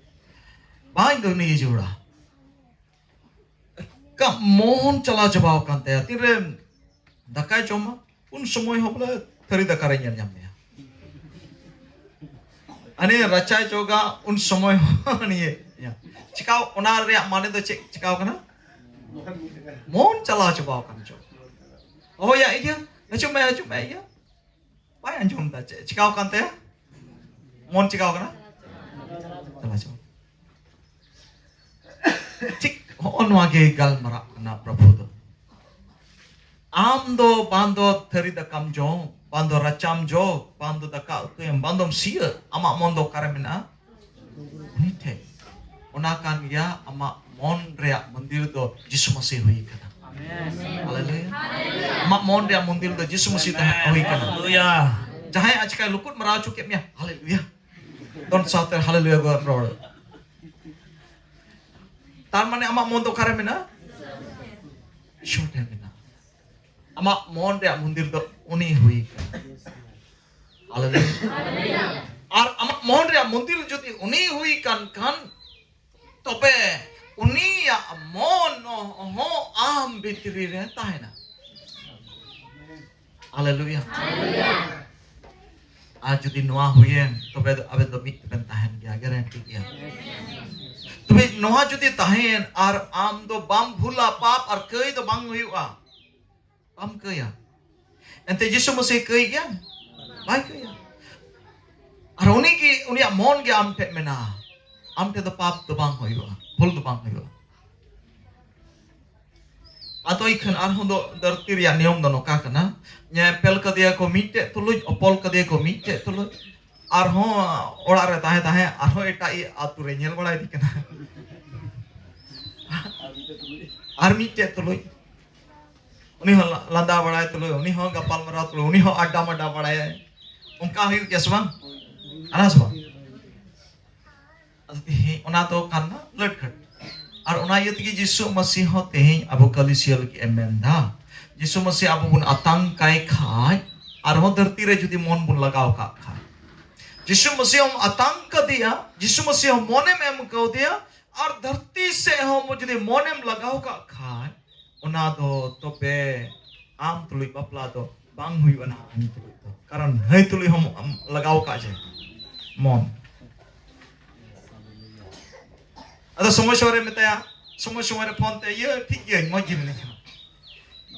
ᱵᱟᱝ, ᱤᱧ ᱫᱚ ᱩᱱᱤ ᱜᱮ ᱡᱳᱲᱟ᱾" ᱠᱟ ᱢᱚᱱ ᱪᱟᱞᱟᱣ ᱪᱟᱵᱟᱣ ᱟᱠᱟᱱ ᱛᱟᱭᱟ᱾ ᱛᱤᱱᱨᱮ ᱫᱟᱠᱟᱭ ᱡᱚᱢᱟ, ᱩᱱ ᱥᱚᱢᱚᱭ ᱦᱚᱸ ᱵᱚᱞᱮ ᱛᱷᱟᱹᱨᱤ ᱫᱟᱠᱟ ᱨᱮ ᱧᱮᱞ ᱧᱟᱢ ᱢᱮᱭᱟ᱾ ᱟᱨ ᱱᱤᱭᱟᱹ ᱨᱟᱪᱟᱭ ᱡᱚᱜᱟ, ᱩᱱ ᱥᱚᱢᱚᱭ ᱦᱚᱸ ᱱᱤᱭᱟᱹ, ᱤᱭᱟᱹ᱾ ᱪᱤᱠᱟᱣ, ᱚᱱᱟ ᱨᱮᱭᱟᱜ ᱢᱟᱱᱮ ᱫᱚ ᱪᱮᱫ ᱪᱤᱠᱟᱣ ᱠᱟᱱᱟ? ᱢᱚᱱ ᱪᱟᱞᱟᱣ ᱪᱟᱵᱟᱣ ᱟᱠᱟᱱ ᱪᱚ᱾ ᱦᱳᱭ ᱭᱟ, ᱤᱭᱟᱹ, ᱦᱤᱡᱩᱜ ᱢᱮ, ᱦᱤᱡᱩᱜ ᱢᱮ, ᱤᱭᱟᱹ᱾ ᱵᱟᱭ ᱟᱸᱡᱚᱢ ᱮᱫᱟ᱾ ᱪᱮᱫ ᱪᱤᱠᱟᱣ ᱠᱟᱱ ᱛᱟᱭᱟ? ᱢᱚᱱ ᱪᱤᱠᱟᱣ ᱠᱟᱱᱟ? ᱪᱟᱞᱟᱣ ᱪᱟᱵᱟ᱾ ᱴᱷᱤᱠ ᱦᱚᱸᱜᱼᱚ ᱱᱚᱣᱟ ᱜᱮ ᱜᱟᱞᱢᱟᱨᱟᱜ ᱠᱟᱱᱟ ᱯᱨᱚᱵᱷᱩ ᱫᱚ᱾ ᱟᱢ ᱫᱚ ᱵᱟᱝ ᱫᱚ ᱛᱷᱟᱹᱨᱤ ᱫᱟᱠᱟᱢ ᱡᱚᱢ, ᱵᱟᱝ ᱫᱚ ᱨᱟᱪᱟᱢ ᱡᱚᱜ, ᱵᱟᱝ ᱫᱚ ᱫᱟᱠᱟ ᱩᱛᱩᱭᱟᱢ, ᱵᱟᱝ ᱫᱚᱢ ᱥᱤᱭᱟᱹᱜ, ᱟᱢᱟᱜ ᱢᱚᱱ ᱫᱚ ᱚᱠᱟᱨᱮ ᱢᱮᱱᱟᱜᱼᱟ? ᱩᱱᱤ ᱴᱷᱮᱱ᱾ ᱚᱱᱟ ᱠᱟᱱ ᱜᱮᱭᱟ ᱟᱢᱟᱜ ᱢᱚᱱ ᱨᱮᱭᱟᱜ ᱢᱚᱱᱫᱤᱨ ᱫᱚ ᱡᱤᱥᱩ ᱢᱟᱹᱥᱤ ᱦᱩᱭ ᱠᱟᱱᱟ᱾ ᱦᱟᱞᱮᱞᱩᱭᱟ᱾ ᱟᱢᱟᱜ ᱢᱚᱱ ᱨᱮᱭᱟᱜ ᱢᱚᱱᱫᱤᱨ ᱫᱚ ᱡᱤᱥᱩ ᱢᱟᱹᱥᱤ ᱛᱟᱦᱮᱸ ᱦᱩᱭ ᱠᱟᱱᱟ᱾ ᱦᱟᱞᱮᱞᱩᱭᱟ᱾ ᱡᱟᱦᱟᱸᱭ ᱟᱪᱠᱟᱭ ᱞᱩᱠᱩᱫ ᱢᱟᱨᱟᱣ ᱦᱚᱪᱚ ᱠᱮᱫ ᱢᱮᱭᱟ, ᱦᱟᱞᱮᱞᱩᱭᱟ᱾ ᱫᱚᱱ ᱥᱟᱶᱛᱮ ᱦᱟᱞᱮᱞᱩᱭᱟ ᱜᱚ ᱨᱚᱲ᱾ ᱛᱟᱨ ᱢᱟᱱᱮ ᱟᱢᱟᱜ ᱢᱚᱱ ᱫᱚ ᱚᱠᱟᱨᱮ ᱢᱮᱱᱟᱜᱼᱟ? ᱤᱥᱚᱨ ᱴᱷᱮᱱ ᱢᱮᱱᱟᱜᱼᱟ᱾ ᱟᱢᱟᱜ ᱢᱚᱱ ᱨᱮᱭᱟᱜ ᱢᱚᱱᱫᱤᱨ ᱫᱚ ᱩᱱᱤ ᱦᱩᱭ ᱠᱟᱱᱟ᱾ ᱦᱟᱞᱮᱞᱩᱭᱟ᱾ ᱟᱨ ᱟᱢᱟᱜ ᱢᱚᱱ ᱨᱮᱭᱟᱜ ᱢᱚᱱᱫᱤᱨ ᱡᱩᱫᱤ ᱩᱱᱤ ᱦᱩᱭ ᱠᱟᱱ ᱠᱷᱟᱱ, ᱛᱚᱵᱮ ᱩᱱᱤᱭᱟᱜ ᱢᱚᱱ ᱦᱚᱸ ᱟᱢ ᱵᱷᱤᱛᱨᱤ ᱨᱮ ᱛᱟᱦᱮᱱᱟ᱾ ᱦᱟᱞᱮᱞᱩᱭᱟ᱾ ᱟᱨ ᱡᱩᱫᱤ ᱱᱚᱣᱟ ᱦᱩᱭᱮᱱ, ᱛᱚᱵᱮ ᱫᱚ ᱟᱵᱮᱱ ᱫᱚ ᱢᱤᱫ ᱛᱮᱵᱮᱱ ᱛᱟᱦᱮᱱ ᱜᱮᱭᱟ, ᱜᱮᱨᱮᱱᱴᱤ ᱜᱮᱭᱟ᱾ ᱛᱚᱵᱮ ᱱᱚᱣᱟ ᱡᱩᱫᱤ ᱛᱟᱦᱮᱸᱭᱮᱱ ᱟᱨ ᱟᱢ ᱫᱚ ᱵᱟᱢ ᱵᱷᱩᱞᱟ, ᱯᱟᱯ ᱟᱨ ᱠᱟᱹᱭ ᱫᱚ ᱵᱟᱝ ᱦᱩᱭᱩᱜᱼᱟ, ᱵᱟᱢ ᱠᱟᱹᱭᱟ᱾ ᱮᱱᱛᱮ ᱡᱤᱥᱩ ᱢᱟᱹᱥᱤ ᱠᱟᱹᱭ ᱜᱮᱭᱟ? ᱵᱟᱭ ᱠᱟᱹᱭᱟ᱾ ᱟᱨ ᱩᱱᱤ ᱜᱮ, ᱩᱱᱤᱭᱟᱜ ᱢᱚᱱ ᱜᱮ ᱟᱢ ᱴᱷᱮᱱ ᱢᱮᱱᱟᱜᱼᱟ, ᱟᱢ ᱴᱷᱮᱱ ᱫᱚ ᱯᱟᱯ ᱫᱚ ᱵᱟᱝ ᱦᱩᱭᱩᱜᱼᱟ, ᱵᱷᱩᱞ ᱫᱚ ᱵᱟᱝ ᱦᱩᱭᱩᱜᱼᱟ᱾ ᱟᱫᱚ ᱤᱠᱷᱟᱹᱱ ᱟᱨᱦᱚᱸ ᱫᱚ ᱫᱷᱟᱹᱨᱛᱤ ᱨᱮᱭᱟᱜ ᱱᱤᱭᱚᱢ ᱫᱚ ᱱᱚᱝᱠᱟ ᱠᱟᱱᱟ, ᱧᱮᱯᱮᱞ ᱠᱟᱫᱮᱭᱟ ᱠᱚ ᱢᱤᱫᱴᱮᱡ ᱛᱩᱞᱩᱡ, ᱚᱯᱚᱞ ᱠᱟᱫᱮᱭᱟ ᱠᱚ ᱢᱤᱫᱴᱮᱡ ᱛᱩᱞᱩᱡ, ᱟᱨᱦᱚᱸ ᱚᱲᱟᱜ ᱨᱮ ᱛᱟᱦᱮᱸ ᱛᱟᱦᱮᱸ ᱟᱨᱦᱚᱸ ᱮᱴᱟᱜ ᱤᱡ ᱟᱹᱛᱩ ᱨᱮ ᱧᱮᱞ ᱵᱟᱲᱟᱭ ᱤᱫᱤ ᱠᱟᱱᱟ᱾ ᱟᱨ ᱢᱤᱫᱴᱮᱡ ᱛᱩᱞᱩᱡ, ᱩᱱᱤ ᱦᱚᱸ ᱞᱟ-, ᱞᱟᱸᱫᱟ ᱵᱟᱲᱟᱭ ᱛᱩᱞᱩᱡ, ᱩᱱᱤ ᱦᱚᱸ ᱜᱟᱯᱟᱞ ᱢᱟᱨᱟᱣ ᱛᱩᱞᱩᱡ, ᱩᱱᱤ ᱦᱚᱸ ᱟᱰᱰᱟ ᱢᱟᱰᱟ ᱵᱟᱲᱟᱭᱟᱭ᱾ ᱚᱱᱠᱟ ᱦᱩᱭᱩᱜ ᱜᱮᱭᱟ ᱥᱮ ᱵᱟᱝ? ᱟᱱᱟ ᱥᱮ ᱵᱟᱝ? ᱟᱫᱚ ᱛᱮᱦᱮᱧ ᱚᱱᱟ ᱫᱚ ᱠᱟᱱᱟ ᱞᱟᱹᱴᱠᱷᱟᱹᱴ᱾ ᱟᱨ ᱚᱱᱟ ᱤᱭᱟᱹ ᱛᱮᱜᱮ ᱡᱤᱥᱩ ᱢᱟᱹᱥᱤ ᱦᱚᱸ ᱛᱮᱦᱮᱧ ᱟᱵᱚ ᱠᱟᱹᱞᱤᱥᱤᱭᱟᱹ ᱞᱟᱹᱜᱤᱫ ᱮ ᱢᱮᱱ ᱮᱫᱟ, ᱡᱤᱥᱩ ᱢᱟᱹᱥᱤ ᱟᱵᱚ ᱵᱚᱱ ᱟᱛᱟᱝ ᱠᱟᱭ ᱠᱷᱟᱡ, ᱟᱨᱦᱚᱸ ᱫᱷᱟᱹᱨᱛᱤ ᱨᱮ ᱡᱩᱫᱤ ᱢᱚᱱ ᱵᱚᱱ ᱞᱟᱜᱟᱣ ᱠᱟᱜ ᱠᱷᱟᱡ, ᱡᱤᱥᱩ ᱢᱟᱹᱥᱤ ᱦᱚᱸᱢ ᱟᱛᱟᱝ ᱠᱟᱫᱮᱭᱟ, ᱡᱤᱥᱩ ᱢᱟᱹᱥᱤ ᱦᱚᱸ ᱢᱚᱱᱮᱢ ᱮᱢ ᱠᱟᱣᱫᱮᱭᱟ, ᱟᱨ ᱫᱷᱟᱹᱨᱛᱤ ᱥᱮᱫ ᱦᱚᱸ ᱡᱩᱫᱤ ᱢᱚᱱᱮᱢ ᱞᱟᱜᱟᱣ ᱠᱟᱜ ᱠᱷᱟᱡ, ᱚᱱᱟ ᱫᱚ ᱛᱚᱵᱮ ᱟᱢ ᱛᱩᱞᱩᱡ ᱵᱟᱯᱞᱟ ᱫᱚ ᱵᱟᱝ ᱦᱩᱭᱩᱜᱼᱟ ᱱᱟᱦᱟᱜ, ᱦᱟᱹᱱᱤ ᱛᱩᱞᱩᱡ ᱫᱚ᱾ ᱠᱟᱨᱚᱱ ᱦᱟᱹᱱᱤ ᱛᱩᱞᱩᱡ ᱦᱚᱸᱢ ᱞᱟᱜᱟᱣ ᱠᱟᱜ ᱡᱮ ᱢᱚᱱ᱾ ᱟᱫᱚ ᱥᱚᱢᱚᱭ ᱥᱚᱢᱚᱭ ᱨᱮ ᱢᱮᱛᱟᱭᱟ, ᱥᱚᱢᱚᱭ ᱥᱚᱢᱚᱭ ᱨᱮ ᱯᱷᱳᱱ ᱛᱮ, "ᱤᱭᱟᱹ, ᱴᱷᱤᱠ ᱜᱤᱭᱟᱹᱧ, ᱢᱚᱡᱽ ᱜᱮ ᱢᱤᱱᱟᱹᱧᱟ᱾"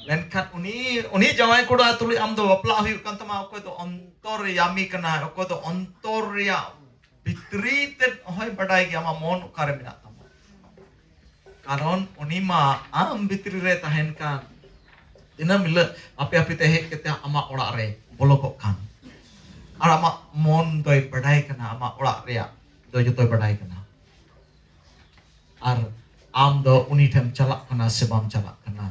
ᱢᱮᱱᱠᱷᱟᱱ ᱩᱱᱤ, ᱩᱱᱤ ᱡᱟᱶᱟᱭ ᱠᱚᱲᱟ ᱛᱩᱞᱩᱡ ᱟᱢ ᱫᱚ ᱵᱟᱯᱞᱟ ᱦᱩᱭᱩᱜ ᱠᱟᱱ ᱛᱟᱢᱟ, ᱚᱠᱚᱭ ᱫᱚ ᱚᱱᱛᱚᱨᱭᱟᱢᱤ ᱠᱟᱱᱟᱭ, ᱚᱠᱚᱭ ᱫᱚ ᱚᱱᱛᱚᱨ ᱨᱮᱭᱟᱜ ᱵᱷᱤᱛᱨᱤ ᱛᱮᱫ ᱦᱚᱸᱭ ᱵᱟᱰᱟᱭ ᱜᱮᱭᱟ ᱟᱢᱟᱜ ᱢᱚᱱ ᱚᱠᱟᱨᱮ ᱢᱮᱱᱟᱜ ᱛᱟᱢᱟ᱾ ᱠᱟᱨᱚᱱ ᱩᱱᱤ ᱢᱟ ᱟᱢ ᱵᱷᱤᱛᱨᱤ ᱨᱮ ᱛᱟᱦᱮᱱ ᱠᱟᱱ᱾ ᱫᱤᱱᱟᱹᱢ ᱦᱤᱞᱳᱜ ᱟᱯᱮ ᱟᱯᱮ ᱛᱮ ᱦᱮᱡ ᱠᱟᱛᱮ ᱟᱢᱟᱜ ᱚᱲᱟᱜ ᱨᱮ ᱵᱚᱞᱚ ᱠᱚᱜ ᱠᱟᱱ᱾ ᱟᱨ ᱟᱢᱟᱜ ᱢᱚᱱ ᱫᱚᱭ ᱵᱟᱰᱟᱭ ᱠᱟᱱᱟ, ᱟᱢᱟᱜ ᱚᱲᱟᱜ ᱨᱮᱭᱟᱜ ᱫᱚ ᱡᱚᱛᱚᱭ ᱵᱟᱰᱟᱭ ᱠᱟᱱᱟ᱾ ᱟᱨ ᱟᱢ ᱫᱚ ᱩᱱᱤ ᱴᱷᱮᱱ ᱪᱟᱞᱟᱜ ᱠᱟᱱᱟ ᱥᱮ ᱵᱟᱢ ᱪᱟᱞᱟᱜ ᱠᱟᱱᱟ,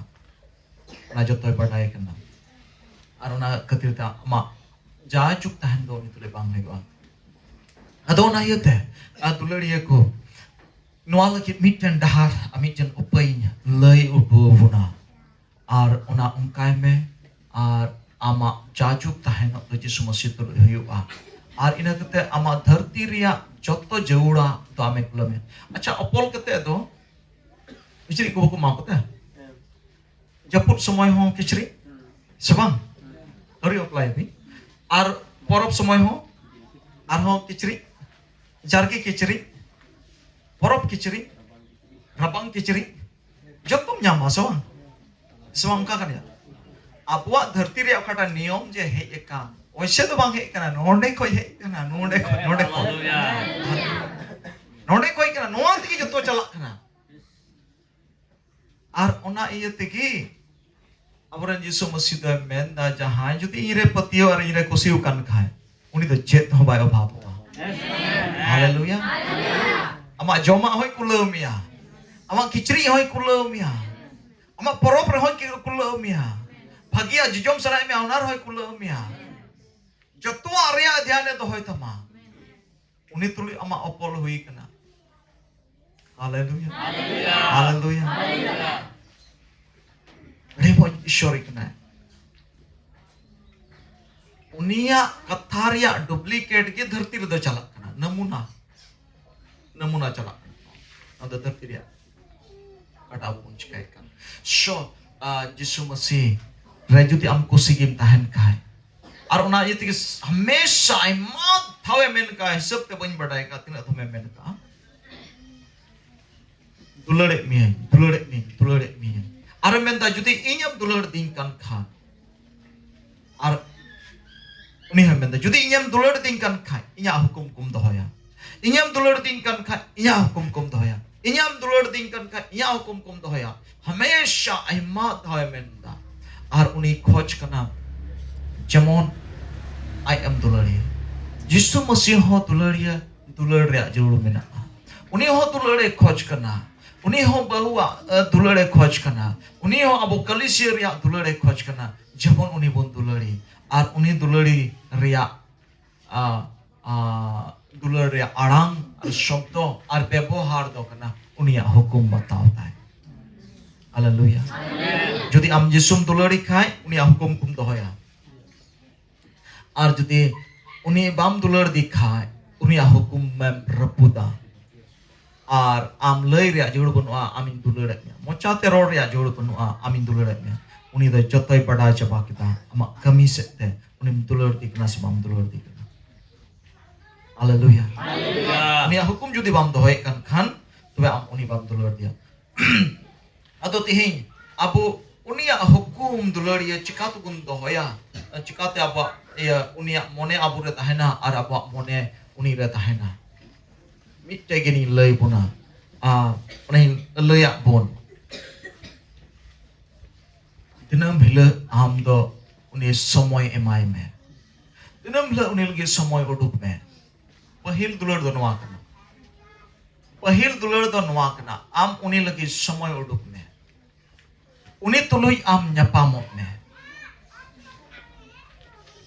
ᱚᱱᱟ ᱡᱚᱛᱚᱭ ᱵᱟᱰᱟᱭ ᱠᱟᱱᱟ᱾ ᱟᱨ ᱚᱱᱟ ᱠᱷᱟᱹᱛᱤᱨ ᱛᱮ ᱟᱢᱟᱜ ᱡᱟᱭᱡᱩᱜᱽ ᱛᱟᱦᱮᱱ ᱫᱚ ᱩᱱᱤ ᱛᱩᱞᱩᱡ ᱵᱟᱝ ᱦᱩᱭᱩᱜᱼᱟ᱾ ᱟᱫᱚ ᱚᱱᱟ ᱤᱭᱟᱹᱛᱮ, ᱟᱨ ᱫᱩᱞᱟᱹᱲᱤᱭᱟᱹ ᱠᱚ, ᱱᱚᱣᱟ ᱞᱟᱹᱜᱤᱫ ᱢᱤᱫᱴᱮᱱ ᱰᱟᱦᱟᱨ ᱟᱨ ᱢᱤᱫᱴᱮᱱ ᱩᱯᱟᱹᱭᱤᱧ ᱞᱟᱹᱭ ᱩᱰᱩᱠ ᱟᱵᱚᱱᱟ᱾ ᱟᱨ ᱚᱱᱟ ᱚᱱᱠᱟᱭ ᱢᱮ, ᱟᱨ ᱟᱢᱟᱜ ᱡᱟᱭᱡᱩᱜᱽ ᱛᱟᱦᱮᱱᱚᱜ ᱫᱚ ᱡᱤᱥᱩ ᱢᱟᱹᱥᱤ ᱛᱩᱞᱩᱡ ᱦᱩᱭᱩᱜᱼᱟ᱾ ᱟᱨ ᱤᱱᱟᱹ ᱠᱟᱛᱮ ᱟᱢᱟᱜ ᱫᱷᱟᱹᱨᱛᱤ ᱨᱮᱭᱟᱜ ᱡᱚᱛᱚ ᱡᱟᱹᱨᱩᱲᱟ ᱫᱚ ᱟᱢᱮ ᱠᱩᱞᱟᱹᱢᱮ᱾ ᱟᱪᱪᱷᱟ, ᱚᱯᱚᱞ ᱠᱟᱛᱮ ᱫᱚ ᱠᱤᱪᱨᱤᱡ ᱠᱚ ᱵᱟᱠᱚ ᱮᱢᱟ ᱠᱚ ᱛᱮ? ᱡᱟᱹᱯᱩᱫ ᱥᱚᱢᱚᱭ ᱦᱚᱸ ᱠᱤᱪᱨᱤᱡ, ᱥᱮ ᱵᱟᱝ? ᱟᱹᱣᱨᱤ ᱵᱟᱯᱞᱟᱭᱮ ᱵᱤᱱ᱾ ᱟᱨ ᱯᱚᱨᱚᱵᱽ ᱥᱚᱢᱚᱭ ᱦᱚᱸ ᱟᱨᱦᱚᱸ ᱠᱤᱪᱨᱤᱡ, ᱡᱟᱨᱜᱮ ᱠᱤᱪᱨᱤᱡ, ᱯᱚᱨᱚᱵᱽ ᱠᱤᱪᱨᱤᱡ, ᱨᱟᱵᱟᱝ ᱠᱤᱪᱨᱤᱡ, ᱡᱚᱛᱚᱢ ᱧᱟᱢᱟ ᱥᱮ ᱵᱟᱝ? ᱥᱮ ᱵᱟᱝ ᱚᱱᱠᱟ ᱠᱟᱱ ᱜᱮᱭᱟ? ᱟᱵᱚᱣᱟᱜ ᱫᱷᱟᱹᱨᱛᱤ ᱨᱮᱭᱟᱜ ᱚᱠᱟᱴᱟᱜ ᱱᱤᱭᱚᱢ ᱡᱮ ᱦᱮᱡ ᱟᱠᱟᱱ, ᱚᱭᱥᱮ ᱫᱚ ᱵᱟᱝ ᱦᱮᱡ ᱟᱠᱟᱱᱟ, ᱱᱚᱰᱮ ᱠᱷᱚᱡ ᱦᱮᱡ ᱟᱠᱟᱱᱟ, ᱱᱚᱰᱮ ᱠᱷᱚᱡ, ᱱᱚᱰᱮ ᱠᱷᱚᱡ᱾ ᱱᱚᱰᱮ ᱠᱷᱚᱡ ᱠᱟᱱᱟ, ᱱᱚᱣᱟ ᱛᱮᱜᱮ ᱡᱚᱛᱚ ᱪᱟᱞᱟᱜ ᱠᱟᱱᱟ᱾ ᱟᱨ ᱚᱱᱟ ᱤᱭᱟᱹ ᱛᱮᱜᱮ ᱟᱵᱚᱨᱮᱱ ᱡᱤᱥᱩ ᱢᱟᱹᱥᱤ ᱫᱚᱭ ᱢᱮᱱᱫᱟ, ᱡᱟᱦᱟᱸᱭ ᱡᱩᱫᱤ ᱤᱧᱨᱮ ᱯᱟᱹᱛᱭᱟᱹᱣ ᱟᱨ ᱤᱧᱨᱮ ᱠᱩᱥᱤᱣ ᱠᱟᱱ ᱠᱷᱟᱡ, ᱩᱱᱤ ᱫᱚ ᱪᱮᱫ ᱦᱚᱸ ᱵᱟᱭ ᱚᱵᱷᱟᱵᱚᱜᱼᱟ᱾ ᱦᱟᱞᱮᱞᱩᱭᱟ᱾ ᱟᱢᱟᱜ ᱡᱚᱢᱟᱜ ᱦᱚᱸᱭ ᱠᱩᱞᱟᱹᱣ ᱢᱮᱭᱟ, ᱟᱢᱟᱜ ᱠᱤᱪᱨᱤᱡ ᱦᱚᱸᱭ ᱠᱩᱞᱟᱹᱣ ᱢᱮᱭᱟ, ᱟᱢᱟᱜ ᱯᱚᱨᱚᱵᱽ ᱨᱮᱦᱚᱸᱭ ᱠᱩᱞᱟᱹᱣ ᱢᱮᱭᱟ, ᱵᱷᱟᱹᱜᱤᱭᱟᱜ ᱡᱚᱡᱚᱢ ᱥᱟᱱᱟᱭᱮᱫ ᱢᱮᱭᱟ, ᱚᱱᱟ ᱨᱮᱦᱚᱸᱭ ᱠᱩᱞᱟᱹᱣ ᱢᱮᱭᱟ᱾ ᱡᱚᱛᱚᱣᱟᱜ ᱨᱮᱭᱟᱜ ᱫᱷᱮᱭᱟᱱᱮ ᱫᱚᱦᱚᱭ ᱛᱟᱢᱟ᱾ ᱩᱱᱤ ᱛᱩᱞᱩᱡ ᱟᱢᱟᱜ ᱚᱯᱚᱞ ᱦᱩᱭ ᱠᱟᱱᱟ᱾ ᱦᱟᱞᱮᱞᱩᱭᱟ᱾ ᱦᱟᱞᱮᱞᱩᱭᱟ᱾ ᱟᱹᱰᱤ ᱢᱚᱡᱽ ᱤᱥᱥᱚᱨ ᱠᱟᱱᱟᱭ᱾ ᱩᱱᱤᱭᱟᱜ ᱠᱟᱛᱷᱟ ᱨᱮᱭᱟᱜ ᱰᱩᱯᱞᱤᱠᱮᱴ ᱜᱮ ᱫᱷᱟᱹᱨᱛᱤ ᱨᱮᱫᱚ ᱪᱟᱞᱟᱜ ᱠᱟᱱᱟ᱾ ᱱᱟᱢᱩᱱᱟ, ᱱᱟᱢᱩᱱᱟ ᱪᱟᱞᱟᱜ ᱠᱟᱱᱟ᱾ ᱱᱚᱣᱟ ᱫᱚ ᱫᱷᱟᱹᱨᱛᱤ ᱨᱮᱭᱟᱜ ᱚᱠᱟᱴᱟᱜ ᱵᱚᱱ ᱪᱤᱠᱟᱹᱭᱮᱫ ᱠᱟᱱ᱾ So, ᱡᱤᱥᱩ ᱢᱟᱹᱥᱤ ᱨᱮ ᱡᱩᱫᱤ ᱟᱢ ᱠᱩᱥᱤ ᱜᱮᱢ ᱛᱟᱦᱮᱱ ᱠᱷᱟᱡ, ᱟᱨ ᱚᱱᱟ ᱤᱭᱟᱹ ᱛᱮᱜᱮ ᱦᱟᱢᱮᱥᱟ ᱟᱭᱢᱟ ᱫᱷᱟᱣᱮ ᱢᱮᱱ ᱠᱟᱜᱼᱟ, ᱦᱤᱥᱟᱹᱵ ᱛᱮ ᱵᱟᱹᱧ ᱵᱟᱰᱟᱭ ᱠᱟᱜᱼᱟ ᱛᱤᱱᱟᱹᱜ ᱫᱷᱟᱣᱮ ᱢᱮᱱ ᱠᱟᱜᱼᱟ, "ᱫᱩᱞᱟᱹᱲᱮᱫ ᱢᱤᱭᱟᱹᱧ, ᱫᱩᱞᱟᱹᱲᱮᱫ ᱢᱤᱭᱟᱹᱧ, ᱫᱩᱞᱟᱹᱲᱮᱫ ᱢᱤᱭᱟᱹᱧ᱾" ᱟᱨᱮ ᱢᱮᱱᱫᱟ, "ᱡᱩᱫᱤ ᱤᱧᱮᱢ ᱫᱩᱞᱟᱹᱲ ᱫᱤᱧ ᱠᱟᱱ ᱠᱷᱟᱱ", ᱟᱨ ᱩᱱᱤ ᱦᱚᱸᱭ ᱢᱮᱱᱫᱟ, "ᱡᱩᱫᱤ ᱤᱧᱮᱢ ᱫᱩᱞᱟᱹᱲ ᱫᱤᱧ ᱠᱟᱱ ᱠᱷᱟᱡ, ᱤᱧᱟᱜ ᱦᱩᱠᱩᱢ ᱠᱚᱢ ᱫᱚᱦᱚᱭᱟ᱾ ᱤᱧᱮᱢ ᱫᱩᱞᱟᱹᱲ ᱫᱤᱧ ᱠᱟᱱ ᱠᱷᱟᱡ, ᱤᱧᱟᱜ ᱦᱩᱠᱩᱢ ᱠᱚᱢ ᱫᱚᱦᱚᱭᱟ᱾ ᱤᱧᱮᱢ ᱫᱩᱞᱟᱹᱲ ᱫᱤᱧ ᱠᱟᱱ ᱠᱷᱟᱡ, ᱤᱧᱟᱜ ᱦᱩᱠᱩᱢ ᱠᱚᱢ ᱫᱚᱦᱚᱭᱟ᱾" ᱦᱟᱢᱮᱥᱟ ᱟᱭᱢᱟ ᱫᱷᱟᱣᱮ ᱢᱮᱱᱫᱟ᱾ ᱟᱨ ᱩᱱᱤ ᱠᱷᱚᱡᱽ ᱠᱟᱱᱟ ᱡᱮᱢᱚᱱ ᱟᱡ ᱮᱢ ᱫᱩᱞᱟᱹᱲᱤᱭᱟ᱾ ᱡᱤᱥᱩ ᱢᱟᱹᱥᱤ ᱦᱚᱸ ᱫᱩᱞᱟᱹᱲᱤᱭᱟᱹ, ᱫᱩᱞᱟᱹᱲ ᱨᱮᱭᱟᱜ ᱡᱟᱹᱨᱩᱲ ᱢᱮᱱᱟᱜᱼᱟ᱾ ᱩᱱᱤ ᱦᱚᱸ ᱫᱩᱞᱟᱹᱲᱮ ᱠᱷᱚᱡᱽ ᱠᱟᱱᱟ᱾ ᱩᱱᱤ ᱦᱚᱸ ᱵᱟᱹᱦᱩᱣᱟᱜ, ᱮ, ᱫᱩᱞᱟᱹᱲᱮ ᱠᱷᱚᱡᱽ ᱠᱟᱱᱟ᱾ ᱩᱱᱤ ᱦᱚᱸ ᱟᱵᱚ ᱠᱟᱹᱞᱤᱥᱤᱭᱟᱹ ᱨᱮᱭᱟᱜ ᱫᱩᱞᱟᱹᱲᱮ ᱠᱷᱚᱡᱽ ᱠᱟᱱᱟ, ᱡᱮᱢᱚᱱ ᱩᱱᱤ ᱵᱚᱱ ᱫᱩᱞᱟᱹᱲᱤ᱾ ᱟᱨ ᱩᱱᱤ ᱫᱩᱞᱟᱹᱲᱤ ᱨᱮᱭᱟᱜ, ᱟ, ᱟ, ᱫᱩᱞᱟᱹᱲ ᱨᱮᱭᱟᱜ ᱟᱲᱟᱝ ᱟᱨ ᱥᱚᱵᱫᱚ ᱟᱨ ᱵᱮᱵᱚᱦᱟᱨ ᱫᱚ ᱠᱟᱱᱟ ᱩᱱᱤᱭᱟᱜ ᱦᱩᱠᱩᱢ ᱵᱟᱛᱟᱣ ᱛᱟᱭ᱾ ᱦᱟᱞᱮᱞᱩᱭᱟ᱾ ᱡᱩᱫᱤ ᱟᱢ ᱡᱤᱥᱩᱢ ᱫᱩᱞᱟᱹᱲᱤ ᱠᱷᱟᱡ, ᱩᱱᱤᱭᱟᱜ ᱦᱩᱠᱩᱢ ᱠᱚᱢ ᱫᱚᱦᱚᱭᱟ᱾ ᱟᱨ ᱡᱩᱫᱤ ᱩᱱᱤ ᱵᱟᱢ ᱫᱩᱞᱟᱹᱲ ᱫᱤ ᱠᱷᱟᱡ, ᱩᱱᱤᱭᱟᱜ ᱦᱩᱠᱩᱢᱮᱢ ᱨᱟᱹᱯᱩᱫᱟ᱾ ᱟᱨ ᱟᱢ ᱞᱟᱹᱭ ᱨᱮᱭᱟᱜ ᱡᱟᱹᱨᱩᱲ ᱵᱟᱹᱱᱩᱜᱼᱟ, "ᱟᱢᱤᱧ ᱫᱩᱞᱟᱹᱲᱮᱫ ᱢᱮᱭᱟ᱾" ᱢᱚᱪᱟᱛᱮ ᱨᱚᱲ ᱨᱮᱭᱟᱜ ᱡᱟᱹᱨᱩᱲ ᱵᱟᱹᱱᱩᱜᱼᱟ, "ᱟᱢᱤᱧ ᱫᱩᱞᱟᱹᱲᱮᱫ ᱢᱮᱭᱟ᱾" ᱩᱱᱤ ᱫᱚ ᱡᱚᱛᱚᱭ ᱵᱟᱰᱟᱭ ᱪᱟᱵᱟ ᱠᱮᱫᱟ ᱟᱢᱟᱜ ᱠᱟᱹᱢᱤ ᱥᱮᱫ ᱛᱮ᱾ ᱩᱱᱤᱢ ᱫᱩᱞᱟᱹᱲ ᱫᱮ ᱠᱟᱱᱟ ᱥᱮ ᱵᱟᱢ ᱫᱩᱞᱟᱹᱲ ᱫᱮ ᱠᱟᱱᱟ? ᱦᱟᱞᱮᱞᱩᱭᱟ᱾ ᱩᱱᱤᱭᱟᱜ ᱦᱩᱠᱩᱢ ᱡᱩᱫᱤ ᱵᱟᱢ ᱫᱚᱦᱚᱭᱮᱫ ᱠᱟᱱ ᱠᱷᱟᱱ, ᱛᱚᱵᱮ ᱟᱢ ᱩᱱᱤ ᱵᱟᱢ ᱫᱩᱞᱟᱹᱲ ᱫᱮᱭᱟ᱾ ᱟᱫᱚ ᱛᱮᱦᱮᱧ ᱟᱵᱚ ᱩᱱᱤᱭᱟᱜ ᱦᱩᱠᱩᱢ ᱫᱩᱞᱟᱹᱲᱤᱭᱟᱹ ᱪᱤᱠᱟ ᱛᱮᱵᱚᱱ ᱫᱚᱦᱚᱭᱟ? ᱪᱤᱠᱟᱛᱮ ᱟᱵᱚᱣᱟᱜ, ᱤᱭᱟᱹ, ᱩᱱᱤᱭᱟᱜ ᱢᱚᱱᱮ ᱟᱵᱚᱨᱮ ᱛᱟᱦᱮᱱᱟ ᱟᱨ ᱟᱵᱚᱣᱟᱜ ᱢᱚᱱᱮ ᱩᱱᱤᱨᱮ ᱛᱟᱦᱮᱱᱟ? ᱢᱤᱫᱴᱮᱡ ᱜᱮᱞᱤᱧ ᱞᱟᱹᱭ ᱵᱚᱱᱟ, ᱟᱨ ᱚᱱᱟᱧ ᱞᱟᱹᱭᱟᱜ ᱵᱚᱱ, ᱫᱤᱱᱟᱹᱢ ᱦᱤᱞᱳᱜ ᱟᱢ ᱫᱚ ᱩᱱᱤ ᱥᱚᱢᱚᱭ ᱮᱢᱟᱭ ᱢᱮ᱾ ᱫᱤᱱᱟᱹᱢ ᱦᱤᱞᱳᱜ ᱩᱱᱤ ᱞᱟᱹᱜᱤᱫ ᱥᱚᱢᱚᱭ ᱩᱰᱩᱠ ᱢᱮ᱾ ᱯᱟᱹᱦᱤᱞ ᱫᱩᱞᱟᱹᱲ ᱫᱚ ᱱᱚᱣᱟ ᱠᱟᱱᱟ᱾ ᱯᱟᱹᱦᱤᱞ ᱫᱩᱞᱟᱹᱲ ᱫᱚ ᱱᱚᱣᱟ ᱠᱟᱱᱟ, ᱟᱢ ᱩᱱᱤ ᱞᱟᱹᱜᱤᱫ ᱥᱚᱢᱚᱭ ᱩᱰᱩᱠ ᱢᱮ᱾ ᱩᱱᱤ ᱛᱩᱞᱩᱡ ᱟᱢ ᱧᱟᱯᱟᱢᱚᱜ ᱢᱮ᱾